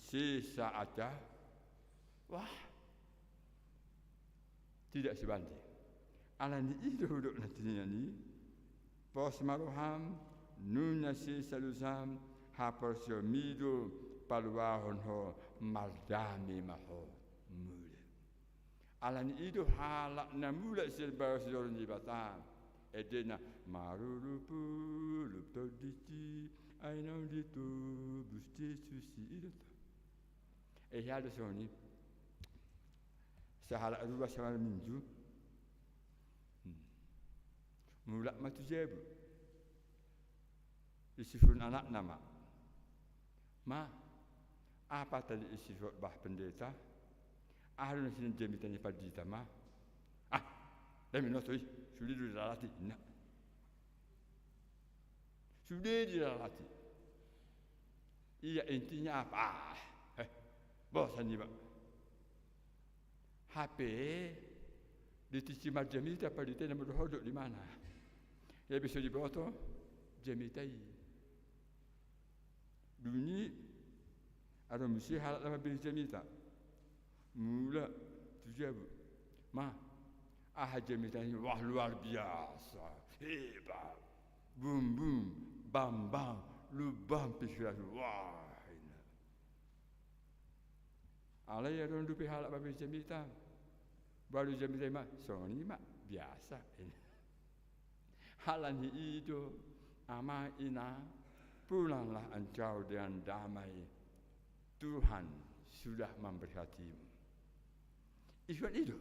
sesa aja. Wah, tidak sebanding. Alani i do hudok na tinina ni, pos ma roham, nunga sesa dosam, haporseaonmi do paluahon ho, mardame ma ho mule. Alani i do halak na mulak sian bagas joro ni Debata, endena, marurupulup tonditi, ai naung ditobus Jesus i, i do. Eh, hea do songon i. Sahalak ruas marminggu. Hmm. Mulak ma tu jabu. Isihon anakna ma. Ma, aha tadi disi hukhotbah pendeta? Aha do na sian jamita ni pandita, ma? Ah, dame noto i, sude do dilalati, inna. Sude dilalati. Ia intinya apa? Ah, eh, bosan iba. Hape, di tingki marjamita pandita i, na molo hudok di mana? Ia bisa diboto jamita i. Dung i, adong muse halak na mambege jamita. Mulak tu jabu. Ma, aha jamita i? Wah, luar biasa. Hebat. Bum bum, bam bam, lubang pikiran. Wah, inna. Alai adong dope halak mambege jamita. Baru jamita i ma, songon i ma, biasa. Alani i do, amang, inang, pulanglah engkau dengan damai. Tuhan sudah memberkatimu. Ingkon i do.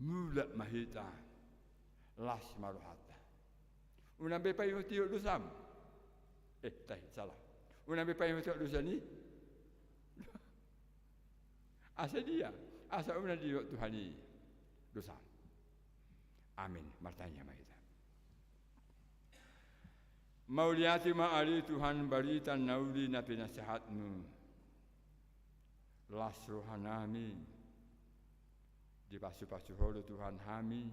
Mulak ma hita. Las ma rohanta. Unang be paihutihut dosam. Eh, tahe, salah. Unang be paihutihut dosa ni. Asa dia, asa unang diihut Tuhan i dosam. Amin. Martangiang ma hita. Mauliate ma ale Tuhan barita na uli na pinasahatmu. Las rohanami. Dipasupasu Ho do Tuhan hami,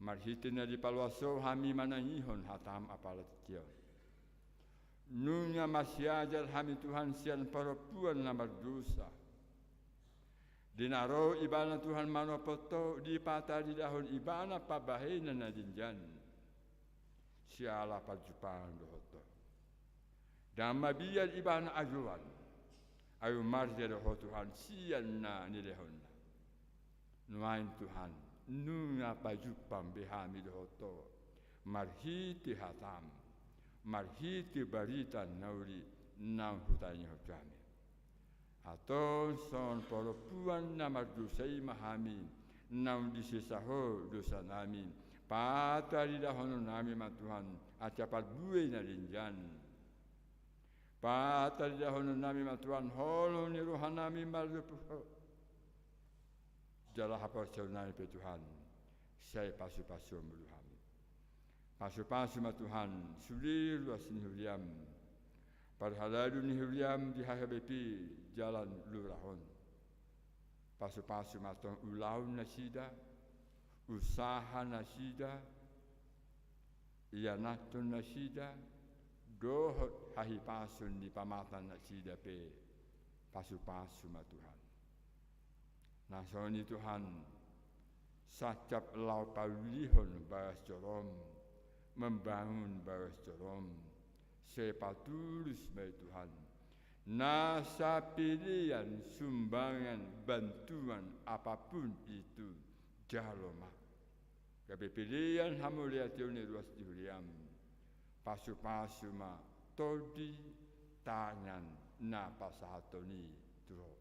marhite na dipaloas Ho hami manangihon hatam apala tingki on. Nunga marsiajar hami Tuhan sian parompuan na mardosa. Di na ro ibana Tuhan manopot Ho, dipataridahon ibana pambahenan na denggan. Siala parjumpang dohot Ho. Ndang mabiar ibana agoan, ai mardia do Ho Tuhan sian na nilehonna. Nuaeng Tuhan, nunga pajumpang be hami dohot Ho, marhite hatam, marhite barita na uli naung hutangihon tu hami. Antong songon parompuan na mardosa i ma hami, naung disesa Ho dosanami, pataridahononnami ma Tuhan, asa parbue na denggan. Pataridahononnami ma Tuhan, holong ni rohanami mardomu Ho. Jala haporseaonnami pe Tuhan, sai pasupasuonmu do hami. Pasupasu ma Tuhan, sude ruas ni huriam. Parhalado ni huriam di H K B P jalan lurah on. Pasupasu ma Tuhan ulaon nasida, usaha nasida, ianakhon nasida, dohot hahipason ni pamatan nasida pe, pasupasu ma Tuhan. Na songon i Tuhan, sancap laho paulihon bagas jorom, membangun bagas jorom, sai patulus ma i Tuhan. Nasa pelean sumbangan bantuan apapun itu, jalo ma. Gabe pelean hamauliateon ni ruas ni huriam. Pasupasu ma tondi, tangan na pasahathon i tu Ho.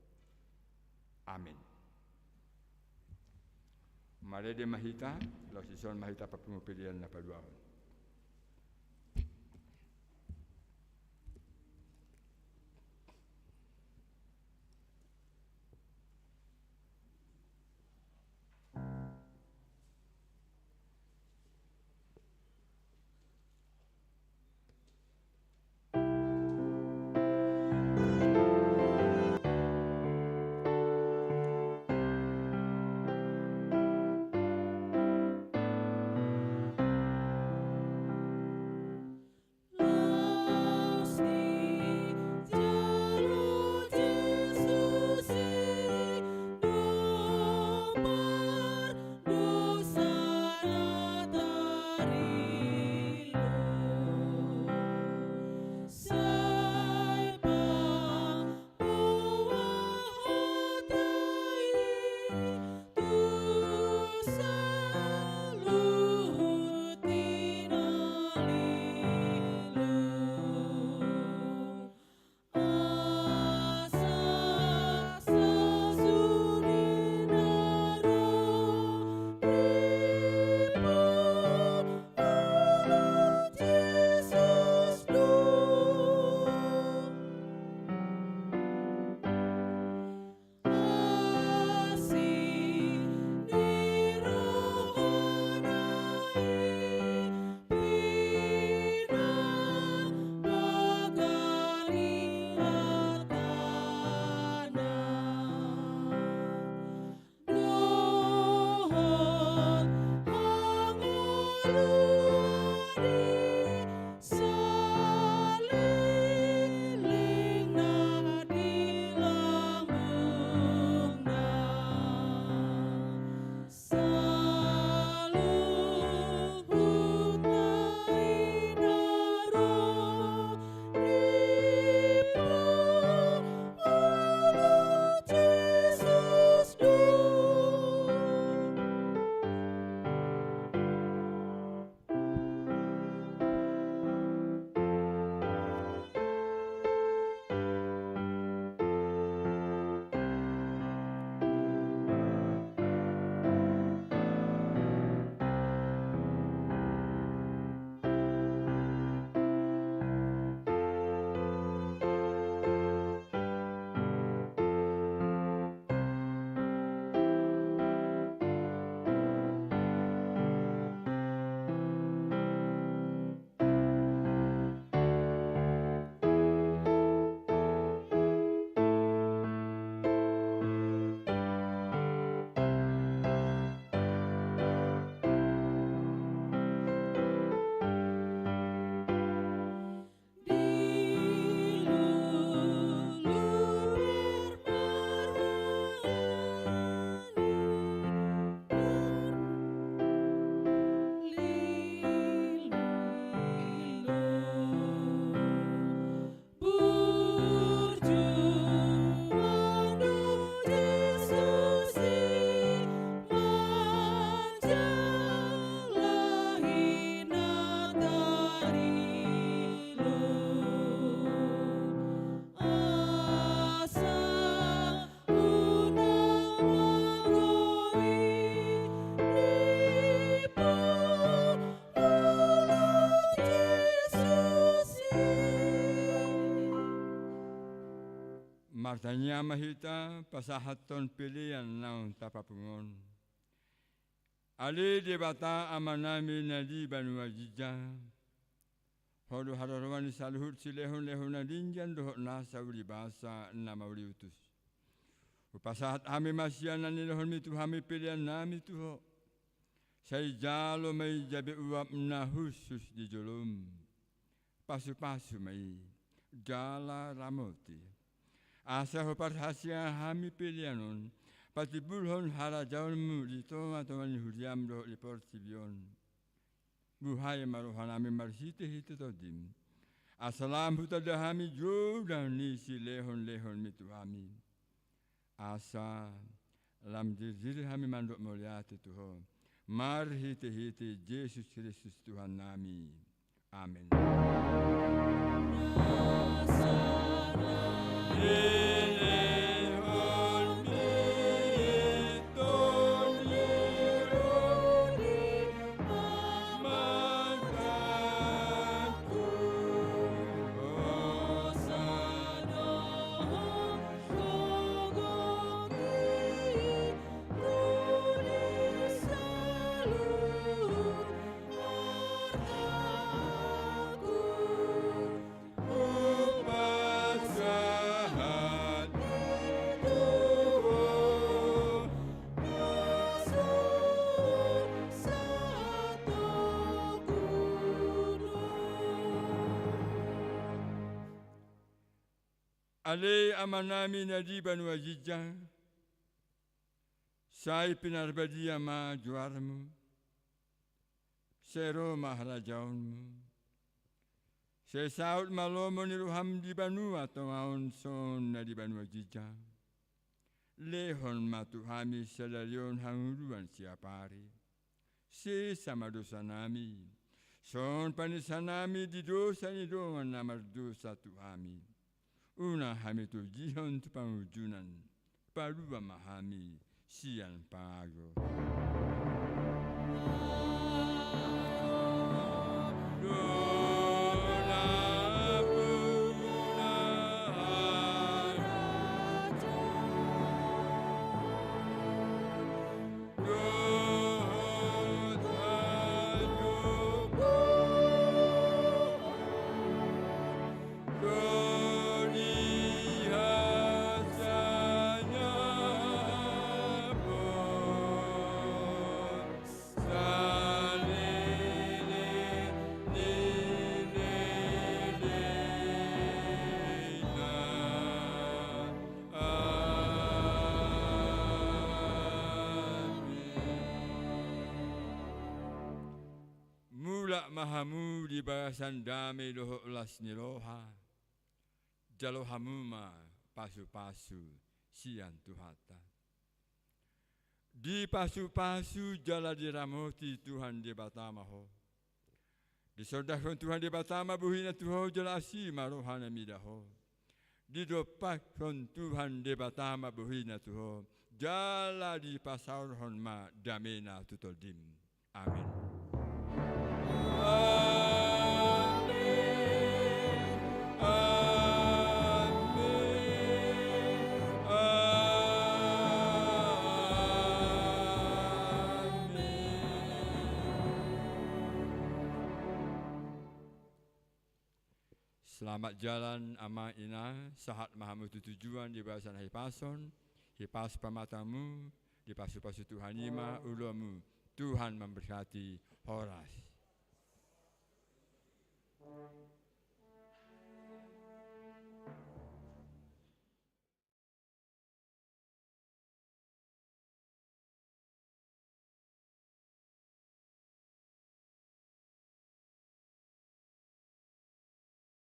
Amin. Marende ma hita, laos dison ma hita papungu pelean na paduahon. Martangiang ma hita pasahathon pelean naung tapapungu on. Ale Debata Amanami na di banua ginjang, Ho do haroroan ni saluhut silehonlehon na denggan dohot nasa ulibasa na mauliutus. Hupasahat hami ma sian na nilehonMi tu hami peleannami tu Ho. Sai jalo ma i gabe uap na hushus di joloM. Pasupasu ma i, jala ramoti. Asa huparhaseang hami pelean on patimbulhon harajaonMu di tongatonga ni huriaM dohot di portibi on. Buhai ma rohanami marhitehite TondiM, asa lam hutanda hami godang ni silehonlehonMi tu hami. Asa lam dirdiri hami mandok mauliate tu Ho, marhitehite Jesus Kristus Tuhannami. Amen. Ale Amanami na di banua ginjang, sai pinarbadia ma goarMu. Sai ro ma harajaonMu. Sai saut ma lomo ni rohaM di banua tonga on songon na di banua ginjang. Lehon ma tu hami sadari on hangoluan siapari. Sesa ma dosanami, songon panesanami di dosa ni dongan na mardosa tu hami. Unang hami togihon tu pangunjunan, palua ma hami sian pangago. Mulak ma hamu di bagasan dame dohot las ni roha. Jalo hamu ma pasupasu sian Tuhanta. Dipasupasu jala diramoti Tuhan Debata ma ho. Disondangkon Tuhan Debata ma bohina tu ho jala asi ma rohana mida ho. Didompakhon Tuhan Debata ma bohina tu ho jala dipasaorhon ma damena tu tondim. Amen. Amen. Amen. Amen. Selamat jalan, Ama, Ina, sahat ma hamu tu tujuan di bagasan hahipason, hipas pamatamu, dipasupasu Tuhan i ma ulaonmu, Tuhan memberkati, horas.